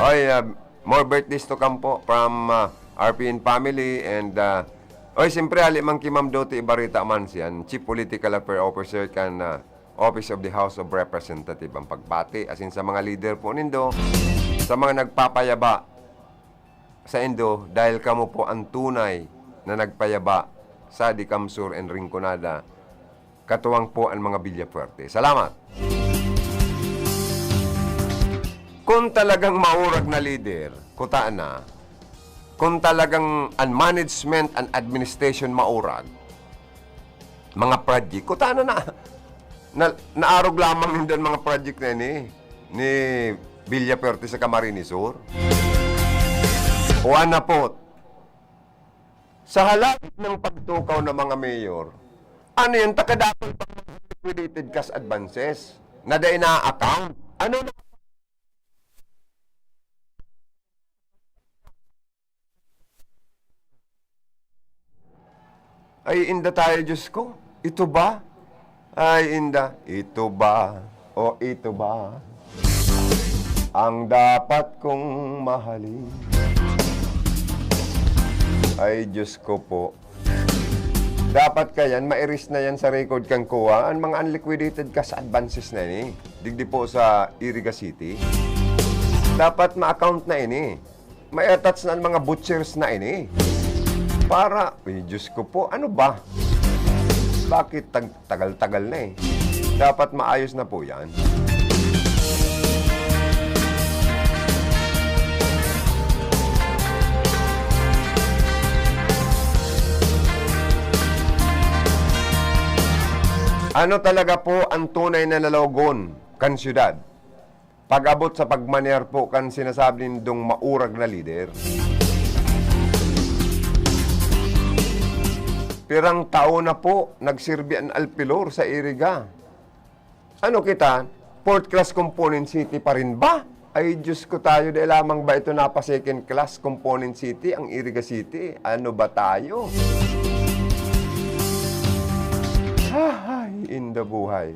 Oy, uh, more birthdays to come po from, uh, R P N family and, uh, oy, siyempre, ali man ki Ma'am Doti Ibarita man siyan, Chief Political Affairs Officer kan, uh, Office of the House of Representative. Ang pagbati, asin sa mga leader po nindo, sa mga nagpapayaba, saindo, dahil kamo po ang tunay na nagpayaba sa Dicamsur and Rinconada, katuwang po ang mga Villafuerte. Salamat! Kung talagang maurag na lider, kuta na, kung talagang ang management, ang administration maurag, mga project, kuta na, na, na, naarog lamang nindo an mga project na ini ni Villafuerte sa Camarines Sur. O anapot, sa halagit ng pagtukaw ng mga mayor, ano yan, takadapol pang mga liquidated cash advances na dai na-account? Ano na? Ay, inda tayo, Diyos ko. Ito ba? Ay, inda. Ito ba? O ito ba? Ang dapat kong mahalin. Ay, Diyos ko po. Dapat kayan, ma-erase na yan sa record kan COA, ang mga unliquidated cash advances na ini. Digdi po sa Iriga City. Dapat ma-account na ini. May attach na ang mga vouchers na ini. Para, uy, Diyos ko po, ano ba? Bakit tag-, tagal-tagal na eh? Dapat maayos na po yan. Ano talaga po ang tunay na lalawagon kan syudad? Pag-abot sa pagmanear po kan sinasabi nindong maurag na lider. Pirang taon na po nagsirbi an Alpilor sa Iriga. Ano kita? Fourth class component city pa rin ba? Ay, Diyos ko tayo, dahil lamang ba ito napa second class component city, ang Iriga City? Ano ba tayo? Hahay, inda buhay.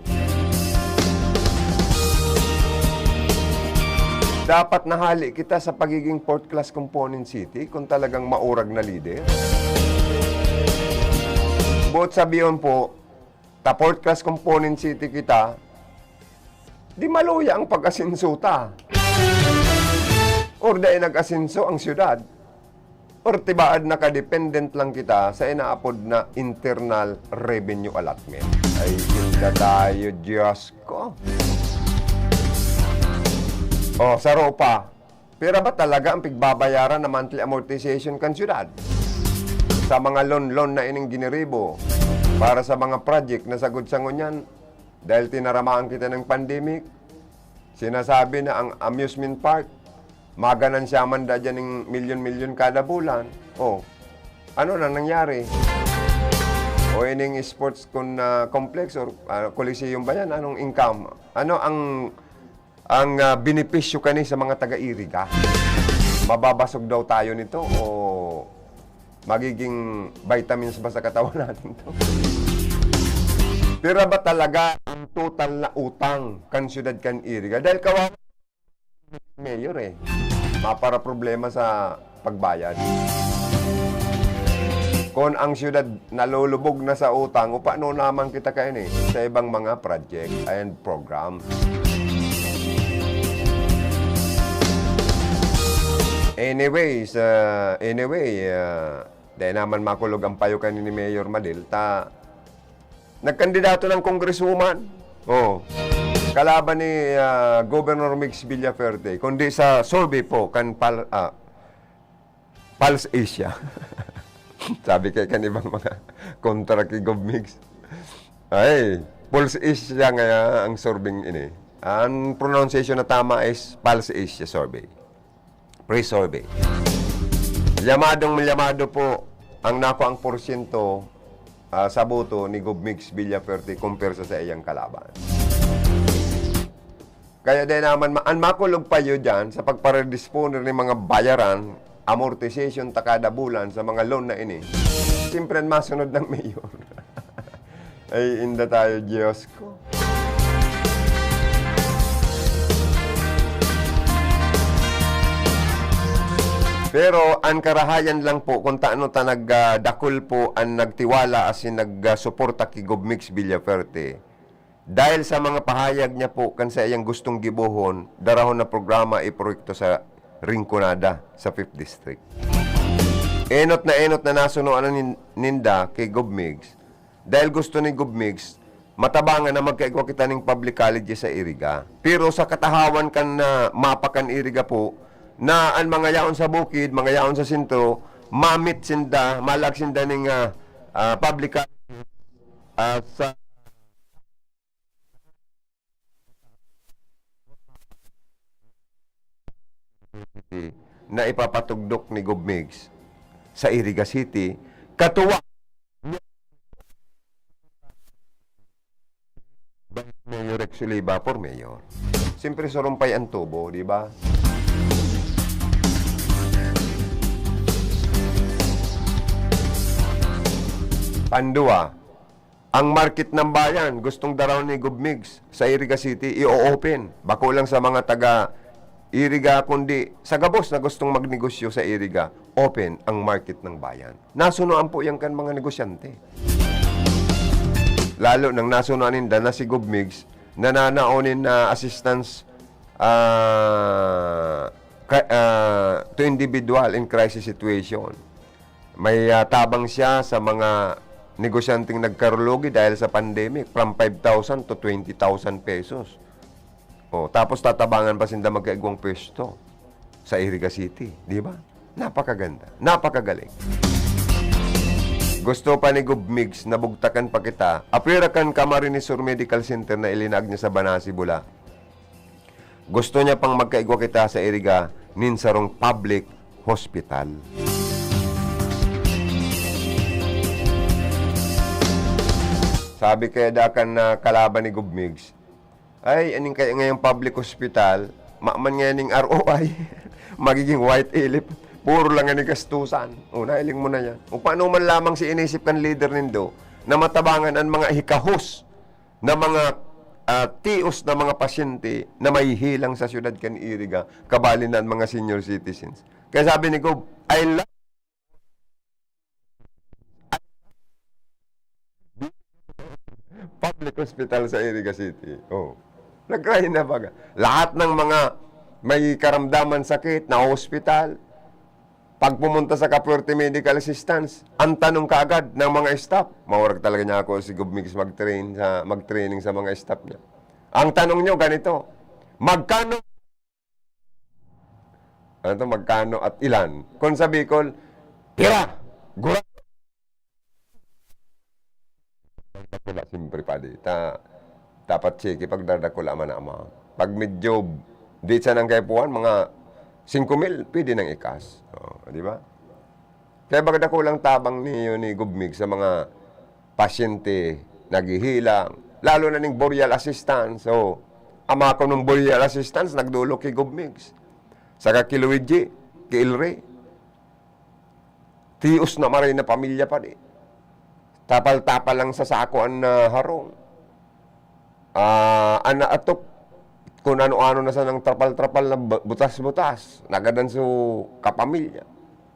Dapat nahali kita sa pagiging fourth class component city kung talagang maurag na lider. Buot sabihon po, ta fourth class component city kita, di maluya ang pag-asenso ta. Or dai nag-asenso ang syudad. Or tibaad nakadependent lang kita sa inaapod na internal revenue allotment. Ay, inda tayo, Diyos ko. Oh, saro pa. Pira ba talaga ang pigbabayaran na monthly amortization kan syudad? Sa mga loan-loan na ining giniribo para sa mga project na sagod sa ngunyan, dahil tinaramaan kita ng pandemic, sinasabi na ang amusement park, maganansya man da dyan ng milyon-milyon kada bulan. Oh, ano na nangyari? O ining sports con-, ah, complex or, ah, coliseum ba yan? Anong income? Ano ang, ang, ah, benepisyo kani sa mga taga-Iriga? Mababasog daw tayo nito o magiging vitamins ba sa katawan natin to? Pira ba talaga ang total na utang kan syudad kan Iriga? Dahil kawawa mayor eh. Mapara problema sa pagbayad. Kung ang syudad nalulubog na sa utang, o paano naman kita kaini sa ibang mga project and program? Anyways, ah, anyway, ah, dai naman makulog ang payo kan ni Mayor Madil, ta nagkandidato ng congresswoman. Oh. Kalaban ni, ah, Governor Migs Villaferte, kundi sa survey po kan Pal-, ah, Pulse Asia. Sabi kay kan ibang mga kontra ki Gov Migs. Ay, Pulse Asia nga ang survey ini. Ang pronunciation na tama is Pulse Asia survey. Pre-survey. Yamadong yamado po ang nakuang porsyento, ah, sa boto ni Gov Migs Villaferte kumpara sa iyang kalaban. Kaya dai naman ma-, an makulog payo diyan sa pagparedisponer ni mga bayaran, amortization ta kada bulan sa mga loan na ini, siyempre an masunod ng mayor. Ay, inda tayo, Diyos ko. Pero an karahayan lang po, kung taano ta nag, ah, dakul po an nagtiwala asin nagsuporta ki Gov Migs Villaferte, dahil sa mga pahayag niya po kan saiyang gustong gibohon, darahon na programa, iproyekto sa Rinconada, sa Fifth District. Enot na enot na nasunoan na nin-, ninda ki Gov Migs, dahil gusto ni Gov Migs, matabangan na magkaigwa kita ning public college sa Iriga. Pero sa katahawan kan, ah, mapa kan Iriga po, na an mga yaon sa bukid, mga yaon sa sentro, mamit sinda, malag sinda ning, ah, ah, public college, ah, sa City na ipapatugdok ni Gov Migs sa Iriga City, katuwa Vice Mayor Rex Oliva for mayor. Siyempre, surumpay ang tubo, di ba? Pandua, ang Market ng Bayan, gustong daraw ni Gov Migs sa Iriga City, i-o-open. Bako lang sa mga taga Iriga, kundi sa gabos na gustong magnegosyo sa Iriga, open ang Market ng Bayan. Nasunoan po yan kan mga negosyante. Lalo nang nasunoan ninda na si Gov Migs nananaon nin, ah, assistance, ah, ka-, ah, to individual in crisis situation. May, ah, tabang siya sa mga negosyanteng nagkalugi dahil sa pandemic, from five thousand to twenty thousand pesos. Oh, tapos tatabangan pa sinda magkaigwang pwesto sa Iriga City, di ba? Napakaganda, napakagaling. Gusto pa ni Gob Migs na bugtakan pa kita, apwera kan Camarines Sur Medical Center na ilinag niya sa Banasi, Bula. Gusto niya pang magkaigwa kita sa Iriga nin sarong public hospital. Sabi kaya dakan na kalaban ni Gob Migs, "Ay, aning kaya ngayong public hospital, maman ngayon ning R O I, magiging white elephant. Puro lang nga ni gastusan." O, nahiling mo na yan. O, paano man lamang si inisip kan leader nindo na matabangan an mga hikahos na mga, ah, tios na mga pasyente na mahihilang sa siyudad kan Iriga, kabali na an mga senior citizens. Kaya sabi ni Gob, "I love public hospital sa Iriga City." Oh. Nagkaya na baga. Lahat ng mga may karamdaman sakit na hospital, pag pumunta sa Capuerte Medical Assistance, ang tanong kaagad ng mga staff, "Maurag talaga niya ako si Gob Migs mag-train sa, mag-training sa mga staff niya." Ang tanong niyo ganito, "Magkano?" Ano to, "Magkano at ilan?" Kung sa Bicol, "Pira? Gura?" Pagdakula, siyempre, padi. Ta-, dapat check, pagdadakula man na amount. Pag medyo di siya nang kaipuhan, mga singko mil, pwede nang ikas. Oh, di ba? Kaya baga dakulang tabang niyo ni Gob Migs sa mga pasyente naghihilang, lalo na ning burial assistance. So, ama ko nung burial assistance, nagdolok ki Gob Migs. Saka ki Luigi, ki Elry. Tios na maray na pamilya pa di. Tapal-tapal lang sa sako an, ah, harong. Ah, an naatok, kun ano-ano na sanang trapal-trapal na bu-, butas-butas, nagadan su kapamilya.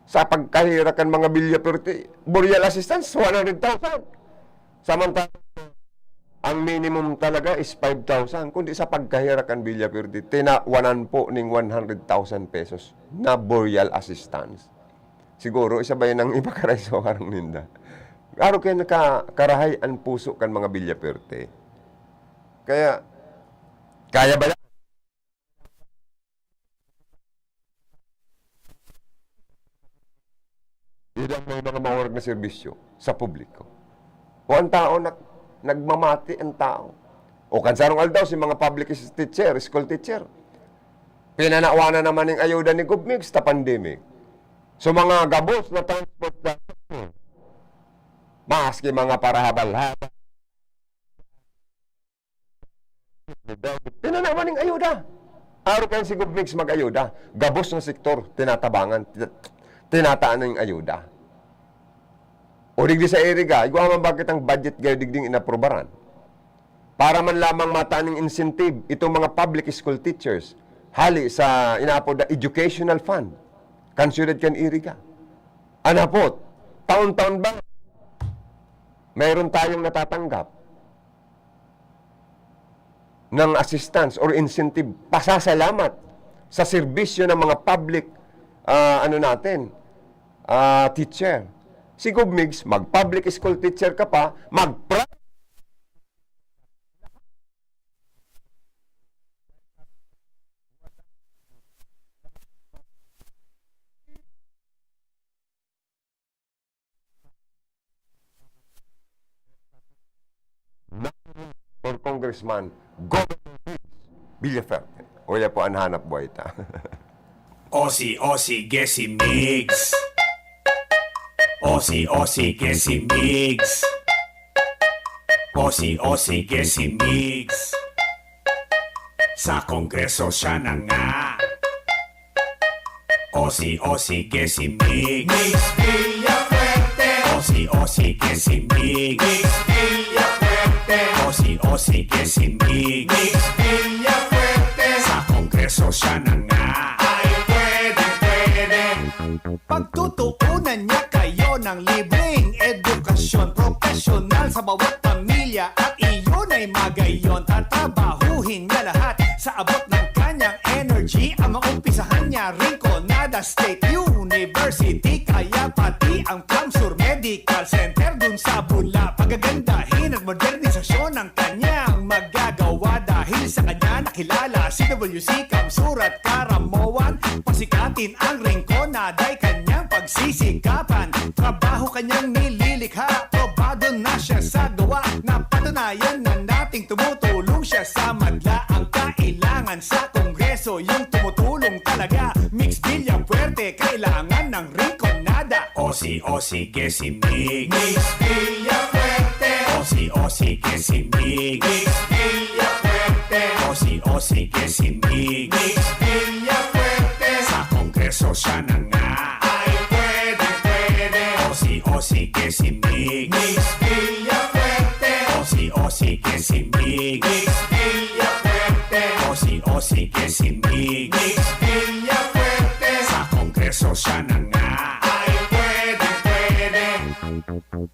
Sa pagkaherak kan mga Villafuerte, burial assistance, one hundred thousand. Samantala, ang minimum talaga is five thousand. Kundi sa pagkaherak kan Villafuerte, tinawanan po ning one hundred thousand pesos na burial assistance. Siguro, isa ba yan ang ipakarayso harong ninda? Araw kaya nakakarahay an puso kan mga Villafuerte. Kaya, kaya ba yan? Ilang may mga maurag na serbisyo sa publiko. O ang tao, nag-, nagmamati ang tao. O kan sarong aldaw, si mga public s-, teacher, school teacher, pinanawanan naman ning ayuda ni Gob Migs ta pandemic. So, mga gabos na transport na, maski mga parahabal-habal, pinanaman ning ayuda. Araw kayo si Gob Migs mag-ayuda. Gabos na sektor, tinatabangan, tina-, tinataan ning ayuda. O digdi sa Iriga, igwa man bakit ang budget kayo digding inaprobaran? Para man lamang mataning incentive itong mga public school teachers, hali sa inaapod na educational fund, kan siyudad kan Iriga. Anapot, taon-taon ba mayroon tayong natatanggap ng assistance or incentive, pasasalamat sa serbisyo ng mga public, ah, ano natin, ah, teacher? Si Gob Migs, mag-public school teacher ka pa, mag-pri-, for Congressman, Governor Villafuerte. Uya po ang hanap buhay ta. Osi, osi, gesi, migs. Osi, osi, gesi, migs. Osi, osi, gesi, migs. Sa Kongreso siya na nga. Osi, osi, gesi, migs. Migs Villafuerte. Osi, osi, gesi, migs. Migs Villafuerte. Osi, osi, gesi, migs. Migs Villafuerte. Sa Kongreso siya na nga. Ay, pwede, pwede. Pagtutuunan niya kayo ng libreng edukasyon, profesional sa bawat pamilya, at iyon ay magayon. Tatrabahuhin niya lahat sa abot ng kanyang energy. Ang maumpisahan niya, Rinconada State University, kaya pati ang Plum Sur Medical Center dun sa Bula. Pagagandahin at modernisasyon ang kanyang magagawa. Dahil sa kanya nakilala si W C Kamsur at Karamoan. Pasikatin ang Rinconada ay kanyang pagsisikapan. Trabaho kanyang nililikha Aprobado na siya sa gawa. Napatunayan na nating tumutulong siya sa madla. Ang kailangan sa Kongreso, yung tumutulong talaga. Mix Villafuerte, kailangan ng Rinconada. O si, o si, que si Mix. Mix Villafuerte. O si, o si, que si Mix. Mix Villafuerte. O si, o si, que si Mix. Mix Villafuerte. Sa Kongreso siya na nga. Ay, pwede, pwede. O si, o si, que si Mix. Mix Villafuerte. O si, o si, que si Mix. Mix Villafuerte. O si, o si, que si Mix. Mix Villafuerte. Sa Kongreso siya na nga. Ay, pwede, pwede.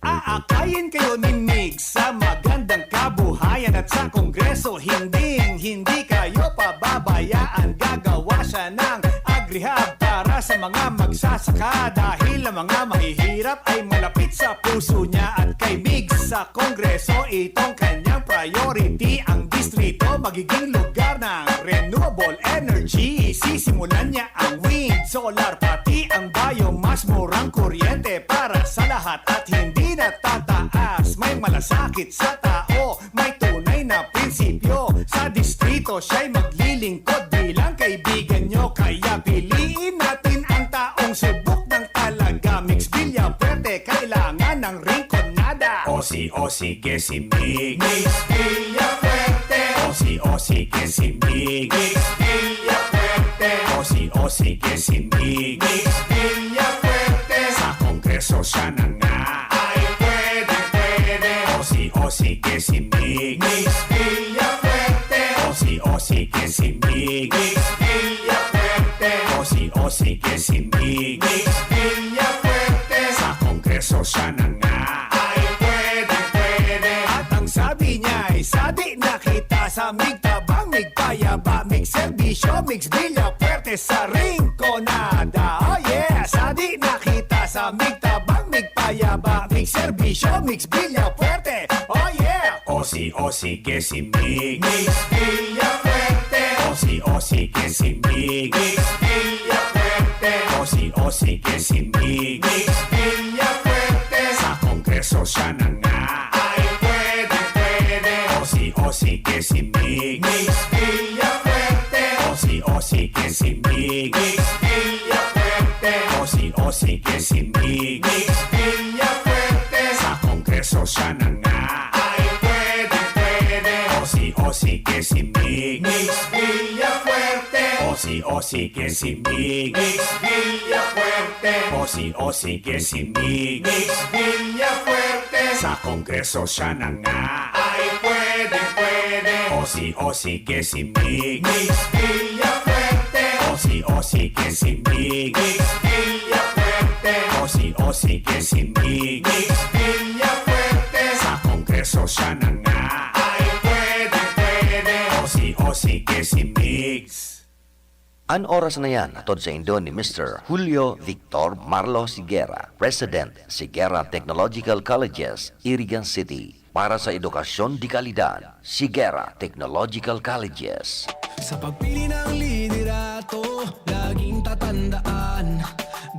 Aakayin kayo ni Mix sa magandang kabuhayan at sa Kongreso, hinding-hindi kayo pababayaan. Gagawa siya ng agrihab para sa mga magsasaka, dahil ang mga mahihirap ay malapit sa puso niya. At kay Mix sa Kongreso, itong kanyang priority. Ang distrito magiging lugar ng renewable energy. Sisimulan niya ang wind, solar, pati ang biomass. Murang kuryente para sa lahat at hindi natataas. May malasakit sa tao, may tunay na prinsipyo. Sa distrito, siya'y maglilingkod bilang kaibigan nyo. Kaya piliin natin ang taong subok ng talaga. Mix Villafuerte, kailangan ng Rinconada. O si, o si, que si Mix. Mix Villafuerte. O si, o si, que si Mix. Mix Villafuerte. O si, o si, que si Mix. Mix Villafuerte. Sa Kongreso siya na nga. Ay, pwede, pwede. O si, o si, que si Mix. Mix Villafuerte. O si, o si, que si Mix. Mix Villafuerte. O si, o si, que si Mix. Mix Villafuerte. Sa Kongreso siya na nga. Ay, pwede, pwede. At ang sabi niya ay, "Sadi na kita sa migtabang, migpayaba, migserbisyo, Mix Villafuerte sa Rinconada." Oh yeah! Sadi na kita sa migtabang, migpayaba, migserbisyo, Mix Villafuerte. Oh yeah! O si, o si, que si Mix. Mix Villafuerte. O si, o si, que si Mix. Mix Villafuerte. O si, o si, que si Mix. Mix Villafuerte. Sa Kongreso siya na nga. Ay, pwede, pwede. O si, o si, que si Mix. Mix Villafuerte. O si, o si, que si Mix. Mix Villafuerte. O si, o si, que si Mix. Mix Villafuerte. Sa Kongreso siya na nga. Ay, pwede, pwede. O si, o si, que si Mix. Mix Villafuerte. O si, o si, que si Mix. Mix Villafuerte. O si, o si, que si Mix. Mix Villafuerte. Sa Kongreso siya na nga. Ay, pwede, pwede. O si, o si, que si Mix. Mix Villafuerte. O si, o si, que si Mix. Mix Villafuerte. O si, o si, que si Mix. Mix Villafuerte. Sa Kongreso siya na nga. Ay, pwede, pwede. O si, o si, que si Mix. An oras na yan, hatod saindo ni Mister Julio Victor Marlo Siguera, President, Siguera Technological Colleges, Irigan City. Para sa edukasyon de kalidad, Siguera Technological Colleges. Sa pagpili ng liderato, laging tatandaan,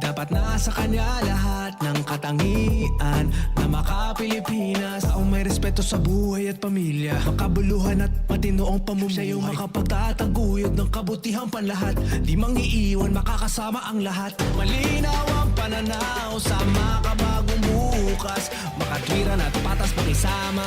dapat nasa kanya lahat ng katangian na maka-Pilipinas. Taong may respeto sa buhay at pamilya, makabuluhan at matino ang pamumuhay. Siya yung makapagtataguyod ng kabutihang panlahat, di mang iiwan, makakasama ang lahat. Malinaw ang pananaw sa makabagong bukas, makatwiran at patas pakisama,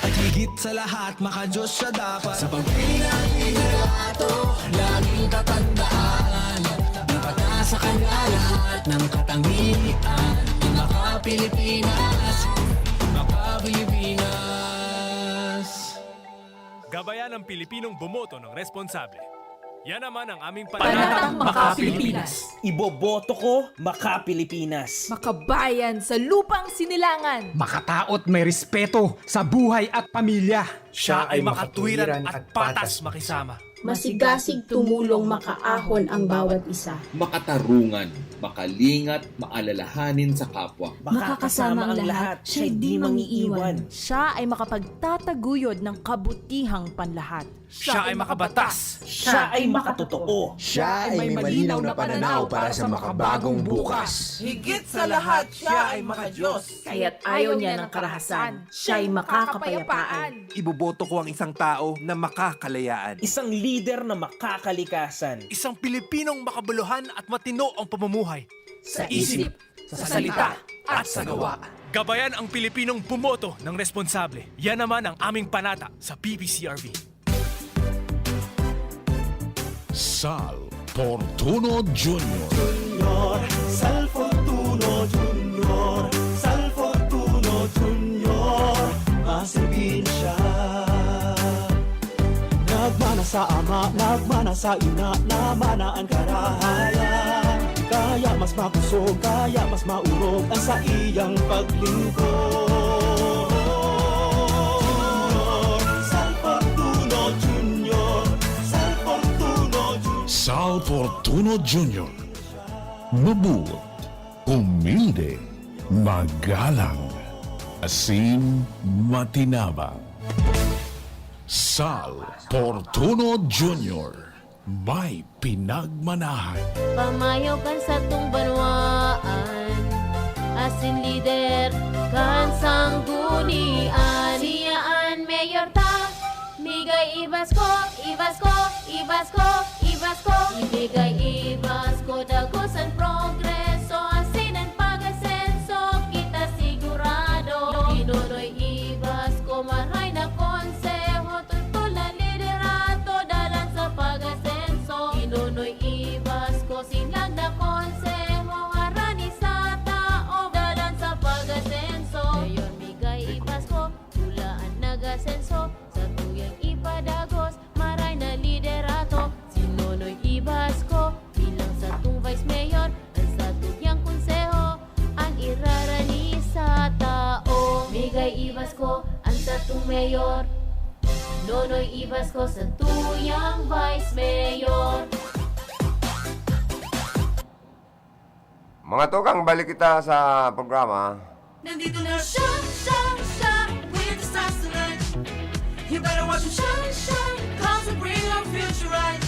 at higit sa lahat, makadiyos siya dapat. Sa pagpili ng liderato, laging tatandaan, dapat nasa kanya lahat ng katangian ng maka-Pilipinas. Maka-Pilipinas. Gabayan ang Pilipinong bumoto ng responsable. Yan naman ang aming panatang Panatang Maka-Pilipinas. Iboboto ko, Maka-Pilipinas. Makabayan sa lupang sinilangan. Makataot, may respeto sa buhay at pamilya. Siya ay makatwiran at patas makisama. Masigasig tumulong makaahon ang bawat isa. Makatarungan, makalingat, maalalahanin sa kapwa. Makakasama ang lahat, siya'y di mangiiwan. Siya ay makapagtataguyod ng kabutihang panlahat. Siya ay makabatas. Siya ay makatotoo. Siya ay may malinaw na pananaw para sa makabagong bukas. Higit sa lahat, siya ay makadiyos. Kaya't ayaw niya ng karahasan. Siya'y makakapayapaan. Iboboto ko ang isang tao na makakalayaan. Isang lider na makakalikasan. Isang Pilipinong makabuluhan at matino ang pamumuhay. Sa isip, sa salita, at sa gawa. Gabayan ang Pilipinong bumoto ng responsable. Yan naman ang aming panata sa P P C R V. Sal Fortuno Junior. Junior, Sal Fortuno Junior, Sal Fortuno Junior, maserbir na siya. Nagmana sa ama, nagmana sa ina, namana an karahayan. Kaya mas makusog, kaya mas maurog ang saiyang paglingkod. Sal Fortuno Junior, Sal Fortuno Junior. Sal Fortuno Junior. Mabubot, humilde, magalang, asin matinabang. Sal Fortuno Junior, may pinagmanahan. Pamayo kan satong banwaan, asin lider kan sanggunian. Siya an mayor ta, migay ibas ko, ibas ko, ibas ko, ibas ko. Ibigay ibas ko, dagos an progreso, asin an pag-asenso, kita sigurado. Ginonoy ibas ko, maray na konseho, totol na liderato, dalan sa pag-asenso. Ginonoy ibas ko, sinlag na konseho, harani sa tao, dalan sa pag-asenso. Mayor, migay ibas ko, pula an nag-asenso, satuyang ipadagos, maray na liderato. Si Nonoy ibas ko, bilang satong vice mayor, an satuyang konseho, an irarani sa tao. Migay ibas ko, an satong mayor. Nonoy ibas ko, satuyang vice mayor. Mga tugang, balik kita sa programa. Nandito na siya, siya, siya, with the stars tonight. You better watch him shine, shine, cause we bring our future right.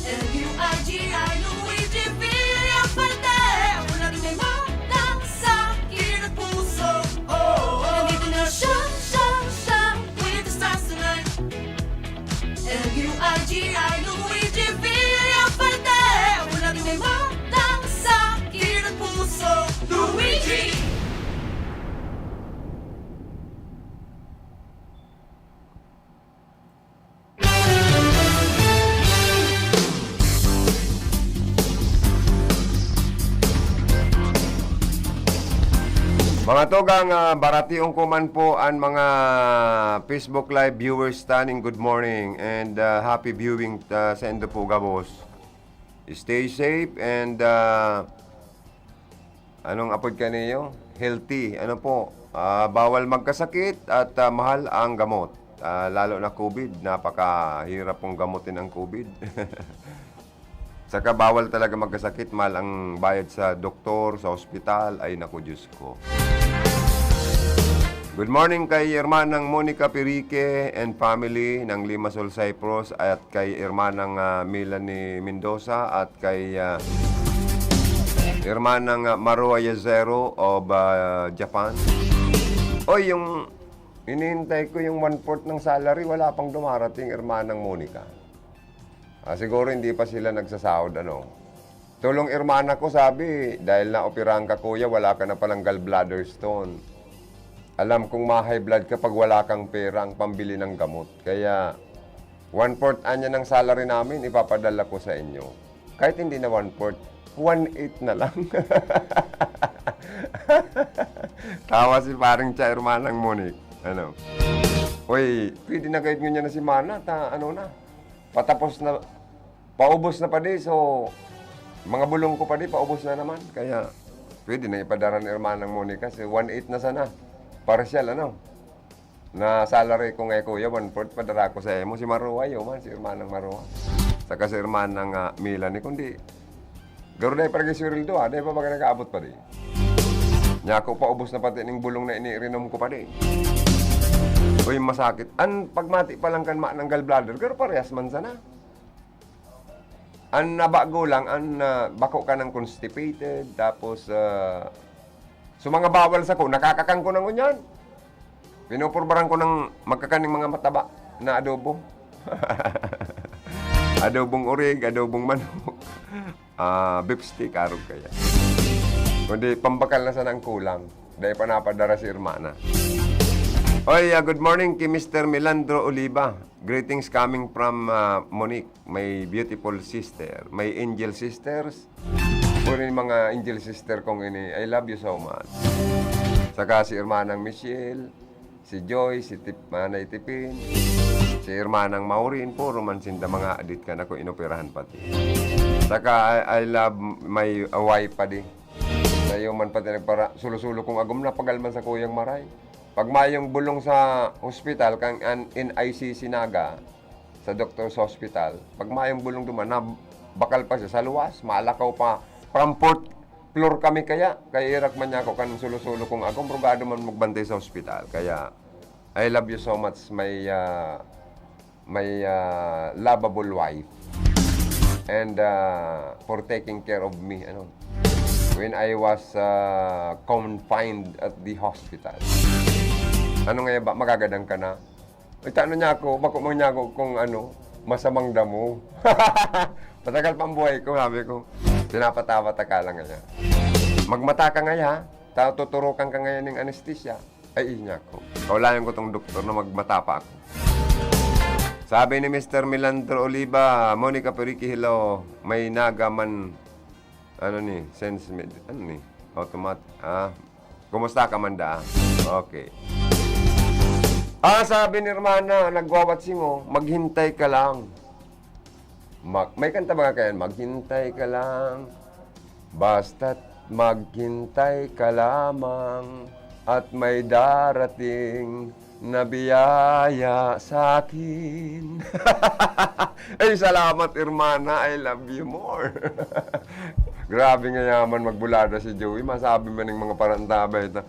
L U I G I, Luigi Villafarte. Ako na rin may madang sa kilid at puso. Oh, oh. Nandito na siya, siya, siya, with the stars tonight. L U I G I, Luigi Villafarte. Ako na rin may madang sa kilid at puso. Luigi! Mga tugang, ah, barationg ko man po an mga Facebook Live viewers taning good morning and, ah, happy viewing, ah, saindo po gabos. Stay safe and, ah, anong apod kaniyo? Healthy. Ano po? Ah, bawal magkasakit at, ah, mahal ang gamot. Ah, lalo na COVID, napakahirap pong gamutin ang COVID. Saka bawal talaga magkasakit, mahal ang bayad sa doktor, sa ospital. Ay, naku, Diyos ko. Good morning kay Hermanang Monica Pirique and family ng Limassol, Cyprus, at kay Hermanang, ah, Melanie Mendoza at kay, ah, Hermanang, ah, Maru Ayazero of, ah, Japan. Oy, yung hinihintay ko yung one-fourth ng salary, wala pang dumarating, Hermanang Monica. Ah, siguro hindi pa sila nagsasahod, ano. Tulong hermana ko, sabi, dahil naoperahan ka, kuya, wala ka na palang gallbladder stone. Alam kong ma-high blood ka pag wala kang pera ang pambili ng gamot. Kaya, one-fourth anya ng salary namin, ipapadala ko sa inyo. Kahit hindi na one-fourth, one-eighth na lang. Tawa si paring Cha, hermanang Monique. Ano? Uy, pwede na gayud ngunyan na si Mana, ta, ano na, patapos na, paubos na padi, so, mga bulong ko padi, paubos na naman. Kaya, pwede na ipadara ni Hermanang Monica, si one-eighth na sana. Partial, ano? Na salary ko nga, kuya, one-fourth padara ko sa imo. Si Maroa, iyo man, si Hermanang Maroa. Saka si Hermanang, ah, Melanie, kundi, garo dai pa nag-isweldo, ah, dai pa baga nag-aabot pa di. Nya ako, paubos na pati ning bulong na iniirinom ko pa di. Uy, masakit. An pagmati pa lang kan ma-, ng gallbladder, garo parehas man sana. An nabago lang, an, ah, bako ka ng constipated, tapos, ah, so mga bawal sa ko, nakakakan ko na ngunyan. Pinupurbaran ko ng magkakan ng mga mataba na adobo. Adobong urig, adobong manok, ah, beef steak, arog kaya. Kundi pambakal na sana ang kulang. Dahil pa napadara si Hermana. Oy, ah, good morning kay Mister Milandro Oliva. Greetings coming from, ah, Monique, my beautiful sister. My angel sisters. Puro yung mga angel sister kong ini. I love you so much. Saka si Hermanang Michelle, si Joy, si Tip-, Manay Tipin, si Hermanang Maureen, puro man sinda mga adit kan ako inoperahan pati. Saka I, I love my wife padi. Sayo man pati nagpara-, sulo-sulo kong agom na pagal man sa kuyang maray. Pag mayong bulong sa hospital, kang an-, in I C C Naga, sa doctor's hospital, pag mayong bulong duman, na bakal pa siya sa luwas, malakaw pa. From fourth floor kami kaya, kaya irak man niya ako kan sulo-sulo kong agom, rugado man magbantay sa hospital. Kaya, I love you so much, my, ah, my, ah, lovable wife. And, ah, for taking care of me, ano, when I was, ah, confined at the hospital. Ano nga ba, magagadan ka na? Ay, tano niya ako, bako man niya ako kung ano, masamang damo. Matagal pa ang buhay ko, sabi ko. Pinapatawa-taka lang niya. Magmata ka ngaya, ta-, tuturukan ka ngayon ng anesthesia. Ay, inya ko. Kaulayan ko tong doktor na magmata pa ako. Sabi ni Mister Milandro Oliva, "Monica Periki, hello. May Naga man, ano ni, sends me, ano ni, automat, ah, kumusta ka man da?" Okay. Ah, sabi ni Hermana, nagwawatsingo, "Maghintay ka lang." Mag-, may kanta ba nga kayan? "Maghintay ka lang, basta't maghintay ka lamang, at may darating na biyaya sa akin." Ay, salamat, hermana. I love you more. Grabe nga yaman magbulada si Joey. Masabi man ng mga parantabay ito.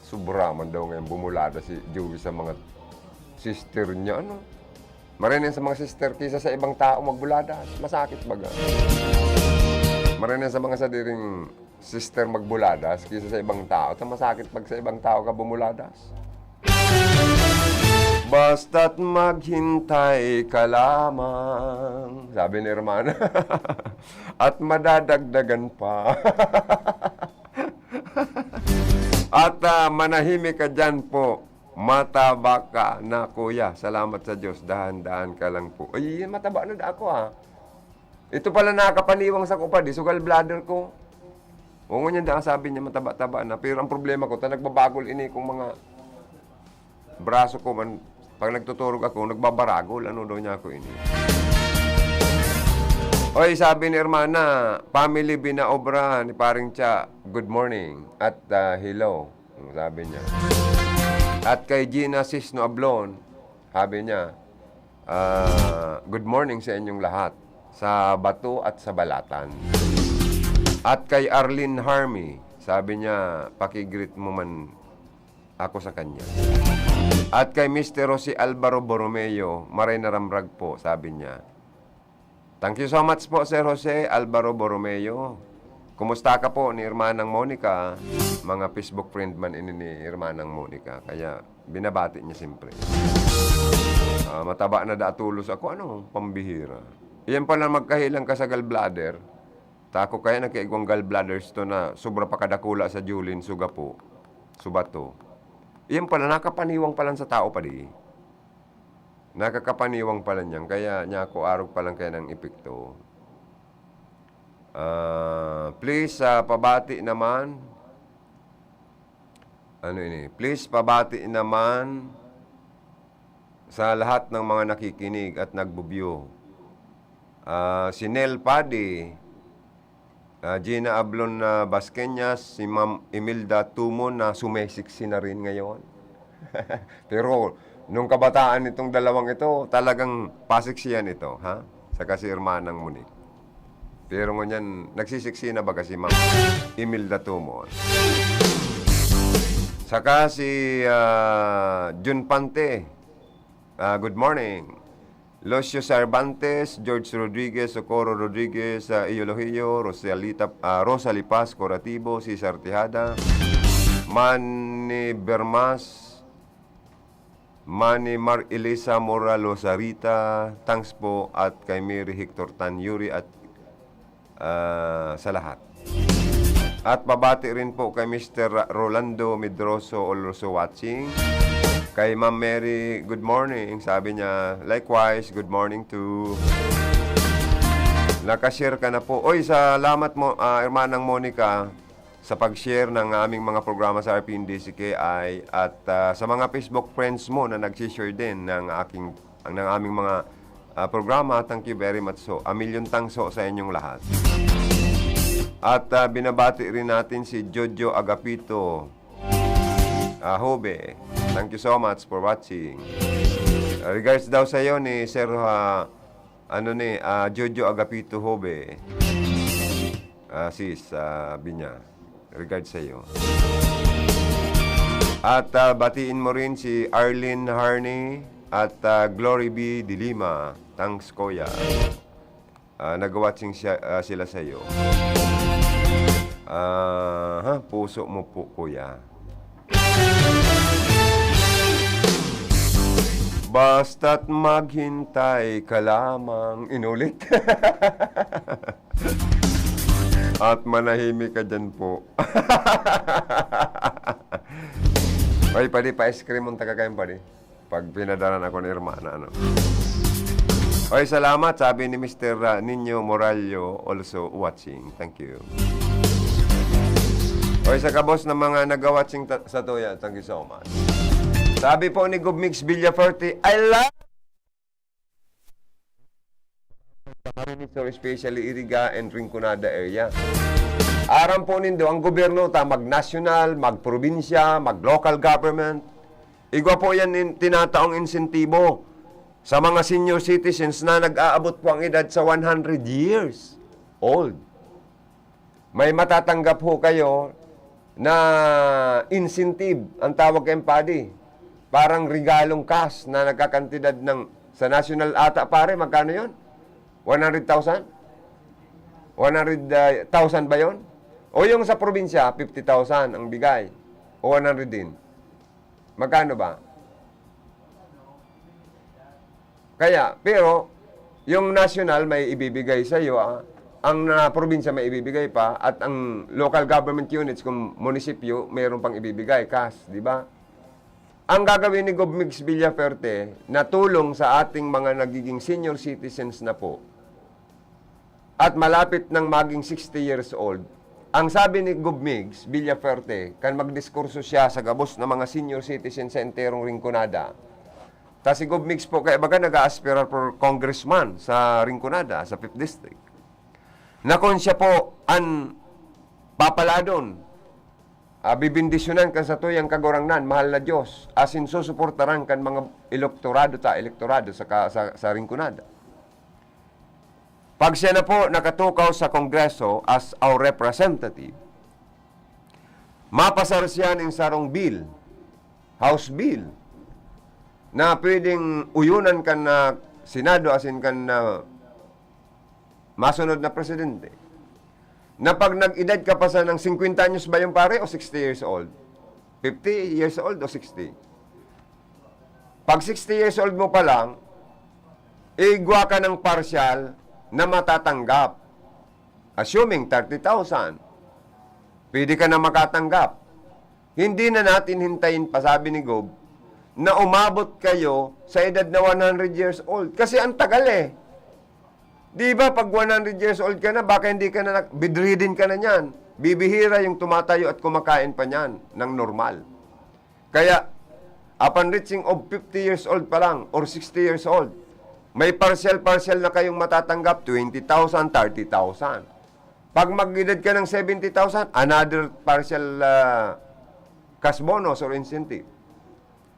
Sobra man daw ngayon bumulada si Joey sa mga sister niya, ano? Maray na sa mga sister kaysa sa ibang tao magbuladas. Masakit baga. Maray na sa mga sadiring sister magbuladas kaysa sa ibang tao. Ta masakit pag sa ibang tao ka bumuladas. "Basta't maghintay ka lamang," sabi ni hermana. "At madadagdagan pa." At, ah, manahimik ka dyan po. Mataba ka na, kuya. Salamat sa Diyos. Dahan-dahan ka lang po. Ay, mataba na da ako, ah. Ito pala nakakapaniwang sa kupad, eh. So, gallbladder ko. Oo, ngunyan da, sabi niya, mataba-taba na. Pero ang problema ko, ta nagbabagol ini kung mga braso ko man, pag nagtuturog ako, nagbabaragol. Ano daw niya ako ini? Oy, sabi ni hermana, family binaobra ni Paring Cha, good morning at, ah, hello. Ang sabi niya. At kay Gina Sisno Ablon, sabi niya, ah, "Good morning sa inyong lahat, sa Bato at sa Balatan." At kay Arlene Harmy, sabi niya, "Paki-greet mo man ako sa kanya." At kay Mister Jose Alvaro Borromeo, "Maray na ramrag po," sabi niya. Thank you so much po, Sir Jose Alvaro Borromeo. Kumusta ka po ni Hermanang Monica? Mga Facebook friend man ini ni Hermanang Monica. Kaya binabati niya siyempre. Ah, mataba na da tulos ako. Ano? Pambihira. Iyan pala magkahilang ka sa gallbladder. Tako kaya nagkaigwang gallbladders to na sobra pa kadakula sa Julin, Sugapo, Subato. Iyan pala, nakapaniwang pa lang sa tao pa di. Nakakapaniwang pala niyan, kaya niya ako arog pa lang kaya ng epekto. Ah, please, ah, pabati naman. Ano ini? Please, pabati naman sa lahat ng mga nakikinig at nagbo-view. Ah, si Nel Padi, ah, Gina Ablon na Basqueñas, si Ma'am Imelda Tumon na sumeseksi na rin ngayon. Pero Nung kabataan nitong dalawang ito, talagang pasiksihan ito, ha? Saka si Hermanang Monique. Pero ngunyan, nagsisiksi na baga si Ma'am Imelda Tumon. Saka si, ah, Jun Pante. Ah, good morning. Lucio Cervantes, George Rodriguez, Socorro Rodriguez, ah, Eulogio, Rosalita, ah, Rosalie Paz Corativo, Cesar Tejada, Manny Bermas, Manny Mar Elisa Mora Lozarita, thanks po, at kay Mary Hector Tan Yuri at, ah, sa lahat. At pabati rin po kay Mister Rolando Medroso, also watching. Kay Ma'am Mary, good morning, sabi niya. Likewise, good morning too. Naka-share ka na po. Oy, salamat mo, ah, Hermanang Monica, sa pag-share ng aming mga programa sa R P N D C K I at, ah, sa mga Facebook friends mo na nagsi-share din ng aking, ng aming mga, ah, programa. Thank you very much so. A milyon tangso sa inyong lahat. At, ah, binabati rin natin si Jojo Agapito, ah, Hobe. Thank you so much for watching. Ah, regards daw sa'yo ni Sir, ah, ano ni, ah, Jojo Agapito Hobe. Ah, sis, sabi niya, regards sa'yo. At, ah, batiin mo rin si Arlene Harney at, ah, Glory B. De Lima. Thanks, Kuya. Ah, nag-watching siya, ah, sila sa'yo. Ah, ha? Puso mo po, Kuya. Basta't maghintay ka lamang. Inulit. At manahimik ka dyan po. Oy, padi, pa-ice cream mong taga kayo, padi. Pag pinadaran ako ni Hermana, ano. Oy, salamat, sabi ni Mister, ah, Nino Morallo, also watching. Thank you. Oy, sa kabos ng mga nag-watching ta-, sa tuya, thank you so much. Sabi po ni Gov Mix Villafuerte, I love Camarines Sur, especially Iriga and Rinconada area. Aram po nindo, ang gobyerno ta, mag-national, mag-probinsya, mag-local government, igwa po yan in, tinataong insentibo sa mga senior citizens na nag-aabot po ang edad sa one hundred years old. May matatanggap ho kayo na incentive, ang tawag kayong padi. Parang regalong cash na nagkakantidad ng, sa national ata, pare, magkano yon? One hundred thousand? One hundred thousand ba yon? O yung sa probinsya, fifty thousand ang bigay. O one hundred din. Magkano ba? Kaya, pero, yung national may ibibigay sa iyo, ah, ang, ah, probinsya may ibibigay pa, at ang local government units, kung munisipyo, mayroon pang ibibigay, cash, di ba? Ang gagawin ni Gov Migs Villafuerte na tulong sa ating mga nagiging senior citizens na po, at malapit nang maging sixty years old, ang sabi ni Gov Migs Villafuerte, kan magdiskurso siya sa gabos na mga senior citizen sa enterong Rinconada, ta si Gov Migs po, kaya baga nag-aaspirar for congressman sa Rinconada, sa Fifth District, na kung siya po an papaladon, ah, bibindisyonan kan satuyang Kagurangnan, mahal na Diyos, asin susuportaran kan mga elektorado ta, elektorado sa ka-, sa, sa Rinconada. Pag siya na po nakatukaw sa Kongreso as our representative, mapasar siya nin sarong bill, House bill, na pwedeng uyunan kan, ah, Senado asin kan, ah, masunod na presidente, na pag nag-edad ka pa sa ng singkwenta anyos ba yung pare o sixty years old? Fifty years old o sixty? Pag sixty years old mo pa lang, igwa ka ng partial na matatanggap. Assuming thirty thousand, pwede ka na makatanggap. Hindi na natin hintayin pa, sabi ni Gob, na umabot kayo sa edad na one hundred years old. Kasi ang tagal eh. Di ba, pag one hundred years old ka na, baka hindi ka na, nag-, bedridden ka na niyan. Bibihira yung tumatayo at kumakain pa niyan ng normal. Kaya, upon reaching of fifty years old pa lang or sixty years old, may partial-partial na kayong matatanggap, twenty thousand, thirty thousand. Pag mag-edad ka ng seventy thousand, another partial, ah, cash bonus or incentive.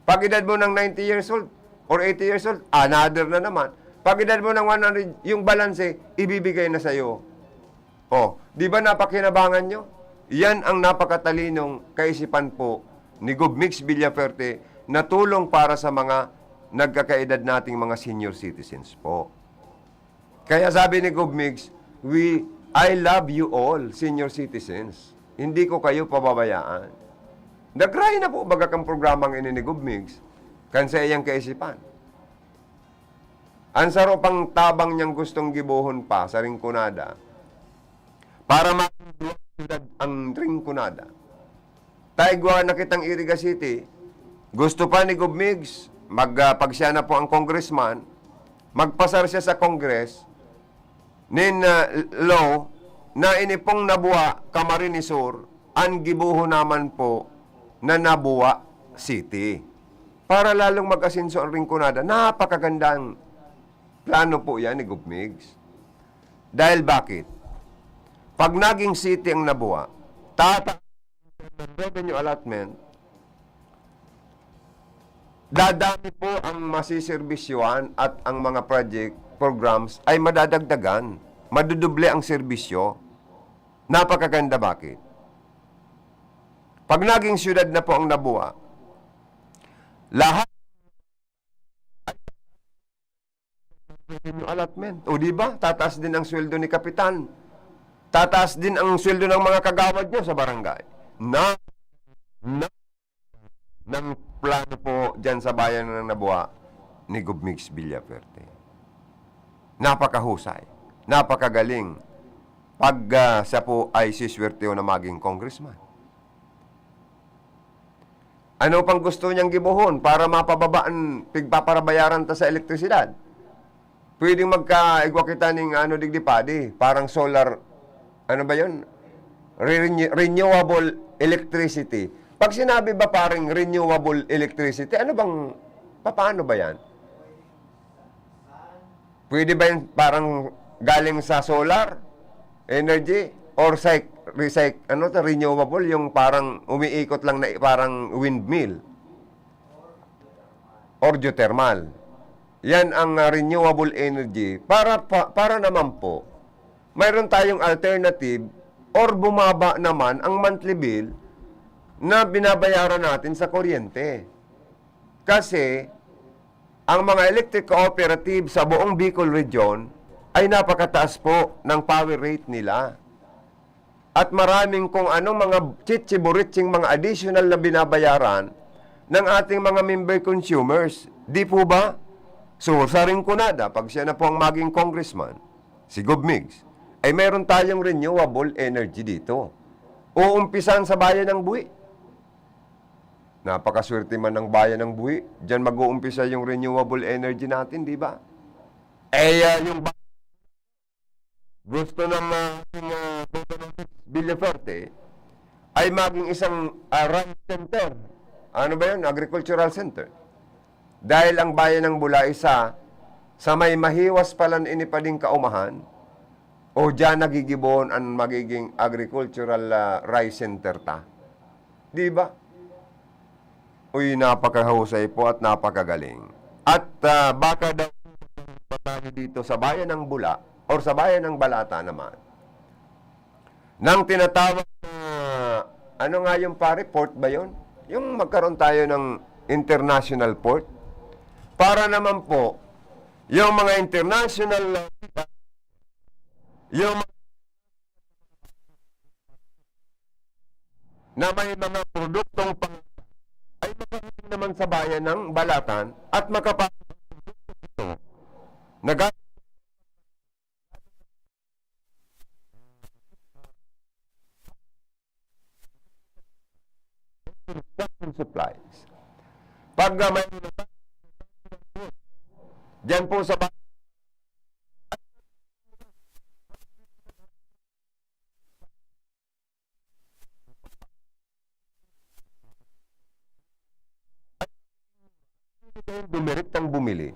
Pag edad mo ng ninety years old or eighty years old, another na naman. Pag edad mo ng one hundred, yung balanse, ibibigay na sa'yo. Oh, di ba napakinabangan nyo? Yan ang napakatalinong kaisipan po ni Gov Migs Villafuerte na tulong para sa mga nagkakaedad nating mga senior citizens po. Kaya sabi ni Gov Migs, "We, I love you all, senior citizens. Hindi ko kayo pababayaan." Nag-cry na po baga kang programang ini ni Gov Migs, kan sa iyang kaisipan. Ang saro pang tabang niyang gustong gibohon pa sa Rinconada, para maging siyudad ang Rinconada. Ta igwa na kitang Iriga City, gusto pa ni Gov Migs, mag, ah, pag siya na po ang congressman, magpasar siya sa Congress nin, ah, law na ini pong Nabua, Camarines Sur, an gibohon naman po na Nabua City. Para lalong mag-asenso ang Rinconada, napakagandang plano po yan ni Gov Migs. Dahil bakit? Pag naging city ang Nabua, tata revenue allotment, dadami po ang masiserbisyohan at ang mga project, programs ay madadagdagan. Madudoble ang serbisyo. Napakaganda, bakit? Pag naging siyudad na po ang Nabua, lahat revenue allotment. O, di ba? Tataas din ang sweldo ni Kapitan. Tataas din ang sweldo ng mga kagawad nyo sa barangay. Na, na, ng plano po dyan sa bayan ng Nabua ni Gov Migs Villafuerte. Napakahusay. Napakagaling. Pag, ah, siya po ay siswerteho na maging congressman. Ano pang gusto niyang gibohon para mapababa an pigpaparabayaran ta sa elektrisidad? Pwedeng magkaigwa kita ning ano, digdi padi, parang solar, ano ba yun? Re-, renew-, renewable electricity. Pag sinabi ba parang renewable electricity, ano bang, papaano ba yan? Pwede ba yan parang galing sa solar energy or cyc-, recyc-, ano to, renewable, yung parang umiikot lang na parang windmill or geothermal? Yan ang, ah, renewable energy. Para pa, para naman po, mayroon tayong alternative or bumaba naman ang monthly bill na binabayaran natin sa kuryente. Kasi ang mga electric cooperative sa buong Bicol Region ay napakataas po ng power rate nila. At maraming kung anong mga chichiburitsing mga additional na binabayaran ng ating mga member consumers. Di po ba? So, sa Rinconada, pag siya na po ang maging congressman, si Gov Migs, ay meron tayong renewable energy dito. Uumpisan sa bayan ng Bui. Napakaswerte man ng bayan ng Bui. Diyan mag-uumpisa yung renewable energy natin, di ba? Eh, ah, yung ba-, gusto ng, ah, ating, ah, Governor Villafuerte ay maging isang, ah, rice center. Ano ba yun? Agricultural center. Dahil ang bayan ng Bula isa, sa may mahiwas palan ini pa ding kaumahan, o diyan nagigibohon ang magiging agricultural, ah, rice center ta. Di ba? Uy, napakahusay po at napakagaling. At, ah, baka daw pa tayo dito sa bayan ng Bula or sa bayan ng Balata naman. Nang tinatawag na, ano nga yung pare, port ba yun? Yung magkaroon tayo ng international port. Para naman po, yung mga international, yung na may mga produktong pang-, ay makarating naman sa bayan ng Balatan at makapasok ito na ga-, construction supplies. Pag, ah, may diyan po sa ba-, dumirik ng bumili.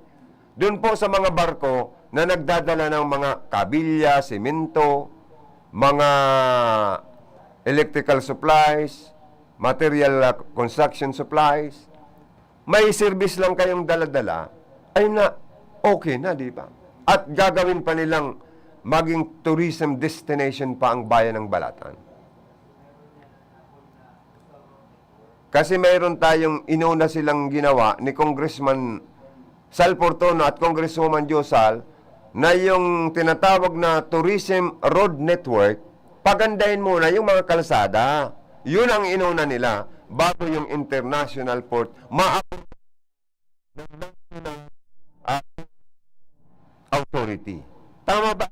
Doon po sa mga barko na nagdadala ng mga kabilya, semento, mga electrical supplies, material, ah, construction supplies, may service lang kayong dala-dala, ay na, okay na, di ba? At gagawin pa nilang maging tourism destination pa ang bayan ng Balatan. Kasi mayroon tayong inuna silang ginawa ni Congressman Sal Fortuno at Congresswoman Jo Sal na yung tinatawag na tourism road network, pagandahin muna yung mga kalsada. Yun ang inuna nila bago yung international port. Ma- ng national, ah, authority. Tama ba?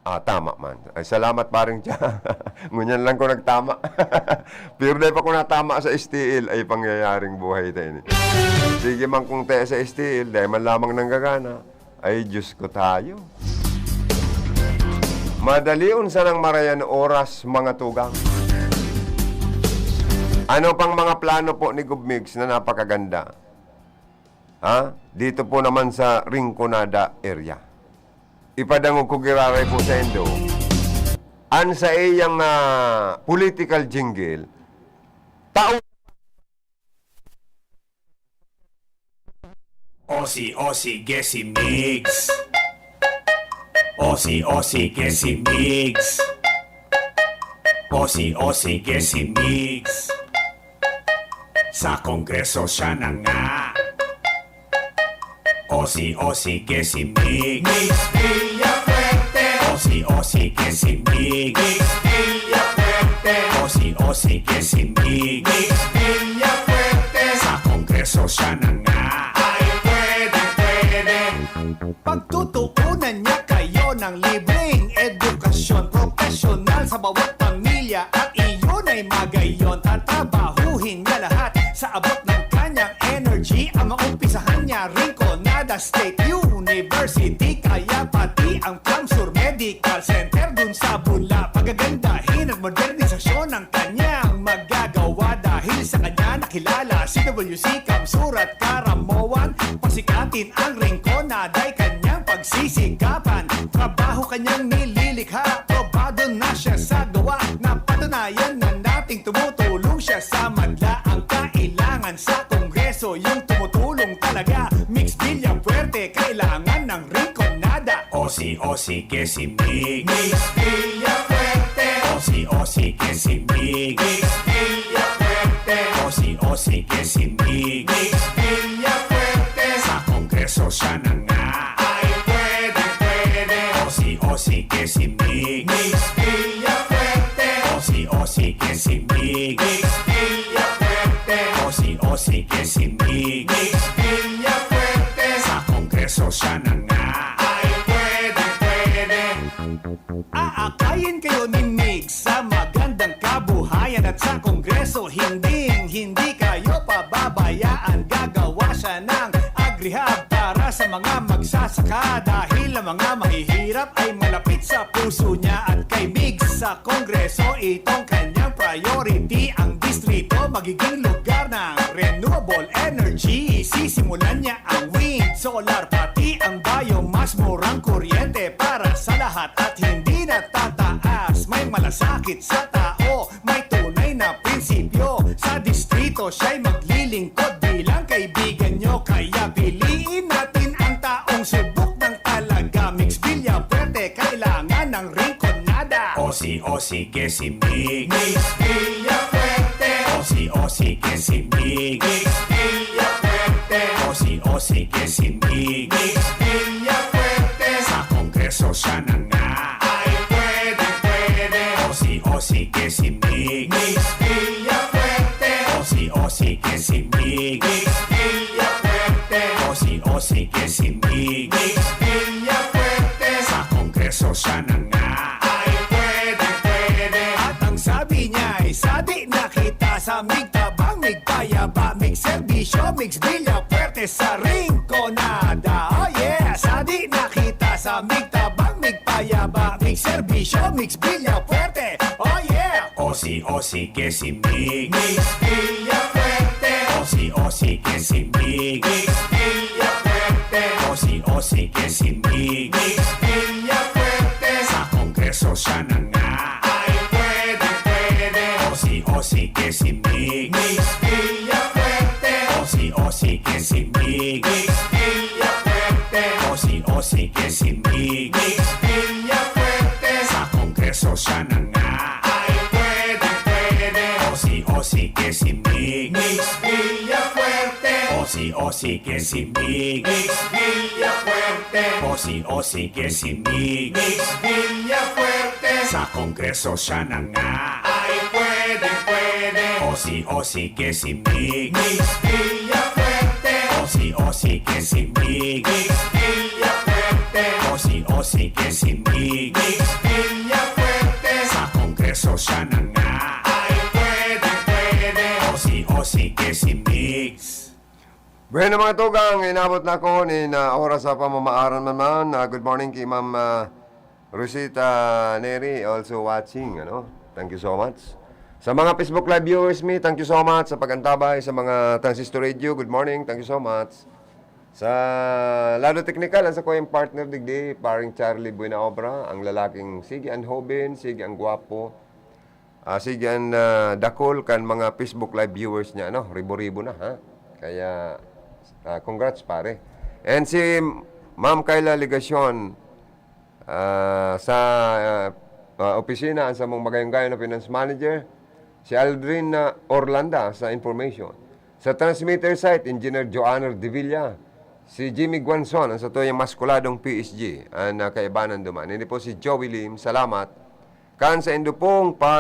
Ah, tama man. Ay, salamat, paring Cha. Ngunyan lang ko nagtama. Pero dahil pa ko natama sa S T L, ay pangyayaring buhay tayo ni. Sige man kung tayo sa S T L, dahil man lamang nanggagana. Ay, Diyos ko tayo. Madalion sanang marayan oras, mga tugang. Ano pang mga plano po ni Gov Migs na napakaganda? Ha? Dito po naman sa Rinconada area. Ipadangog ko giraray po sa Indo. An sa iyang, ah, political jingle, tao Osi, osi, Gesi Migs. Osi, osi, Gesi Migs. Osi, osi, Gesi Migs. Sa Kongreso siya na nga. Osi, osi, Gesi Migs. Migs Villafuerte. Osi, osi, Gesi Migs. Migs Villafuerte. Osi, osi, Gesi Migs. Migs Villafuerte. Sa Kongreso siya na nga. Ay, pwede, pwede. Pagtutuunan niya kayo ng libreng edukasyon, profesyonal sa bawat pamilya, at iyon ay magayon. Tatrabahuhin niya lahat sa abot ng kanyang energy. Ang maumpisahan niya, Rinconada State University, kaya pati ang CamSur Medical Center dun sa Bula. Pagagandahin at modernisasyon ang kanyang magagawa. Dahil sa kanya nakilala si W C CamSur at Caramoan. Pasikatin ang Rinconada ay kanyang pagsisikapan. Trabaho kanyang nililikha, probado na siya sa gawa. Napatunayan na nating tumutulong siya sa madla. Ang kailangan sa Kongreso, yung tumutulong talaga. Migs Villafuerte, kailangan ng Rinconada. Osi, osi, Gesi Migs. Migs Villafuerte. Osi, osi, Gesi Migs. Migs Villafuerte. Osi, osi, Gesi Migs. Migs Villafuerte. Sa Kongreso siya na nga. Ay, pwede, pwede. Osi, osi, Gesi Migs. Migs Villafuerte. Osi, osi, Gesi Migs. Migs Villafuerte. Osi, osi, Gesi Migs. Migs Villafuerte. Sa Kongreso siya na nga. Ay, pwede, pwede. Aakayin kayo ni Migs sa magandang kabuhayan at sa Kongreso, hinding-hindi kayo pababayaan. Gagawa siya ng agrihab para sa mga magsasaka, dahil ang mga mahihirap ay malapit sa puso niya. At kay Migs sa Kongreso, itong kanyang priority. Ang distrito magiging lugar ng renewable energy. Sisimulan niya ang wind, solar, pati ang biomass. Murang kuryente para sa lahat at hindi na tataas. May malasakit sa tao, may tunay na prinsipyo. Sa distrito siya'y maglilingkod bilang kaibigan nyo. Kaya piliin natin ang taong subok ng talaga. Migs Villafuerte, kailangan ng Rinconada. Osi, osi, Gesi Migs. Migs Villafuerte. Osi, osi, Gesi Migs. Migs Villafuerte. Osi, osi, Gesi Migs. Migs Villafuerte. Sa Kongreso siya na nga. Ay, pwede, pwede. Osi, osi, Gesi Migs. Migs Villafuerte. Osi, osi, Gesi Migs. Migs Villafuerte. Osi, osi, Gesi Migs. Migs Villafuerte. Sa Kongreso siya na nga. Ay, pwede, pwede. At ang sabi niya ay, sadi na kita sa migtabang, migpayaba, migserbisyo, Migs Villafuerte sa Rinconada. Oh yeah! Sadi na kita sa migtabang, migpayaba, migserbisyo, Migs Villafuerte. Oh yeah! Osi, osi, Gesi Migs. Migs Villafuerte. Osi, osi, Gesi Migs. Migs Villafuerte. Osi, osi, Gesi Migs. Migs Villafuerte. Sa Kongreso siya na nga. Ay, pwede, pwede. Osi, osi, Gesi Migs. Migs Villafuerte. O si que si Mig. Migs Villafuerte. O si, o si que si Mig. Migs Villafuerte. O si, o si que si Mig. Migs Villafuerte. Sa Kongreso siya na nga. Ay, pwede, pwede. O si, o si que si Mig. Migs Villafuerte. O si, o si que si Mig. Migs Villafuerte. O si, o si que si Mig. Migs Villafuerte. Sa Kongreso siya na nga. Ay, pwede, pwede. O si, o si que si Migs. Bueno, mga tugang, inabot na ko nin, ah, oras sa pamamaaran naman. Ah, good morning kay Ma'am, ah, Rosita Neri, also watching, ano? Thank you so much. Sa mga Facebook Live viewers mi, thank you so much sa pag-antabay sa mga Transistor Radio. Good morning, thank you so much. Sa lado teknikal, ang sakuyang partner digdi, paring Charlie Buenaobra, ang lalaking sige an hoben, sige an gwapo, ah, sige an, ah, dakul kan mga Facebook Live viewers niya, ano, ribo-ribo na, ha? Kaya, ah, congrats, pare. And si Ma'am Kayla Legacion, ah, sa, ah, ah, opisina, ang samong magayong-gayong na finance manager, si Aldrin, ah, Orlanda sa information. Sa transmitter site, Engineer Joanner Devilla, si Jimmy Guanzon, ang satuyang maskuladong P S G, ang, ah, kaibanan duman. Ini po si Joey Lim. Salamat. Kan sa indupong pa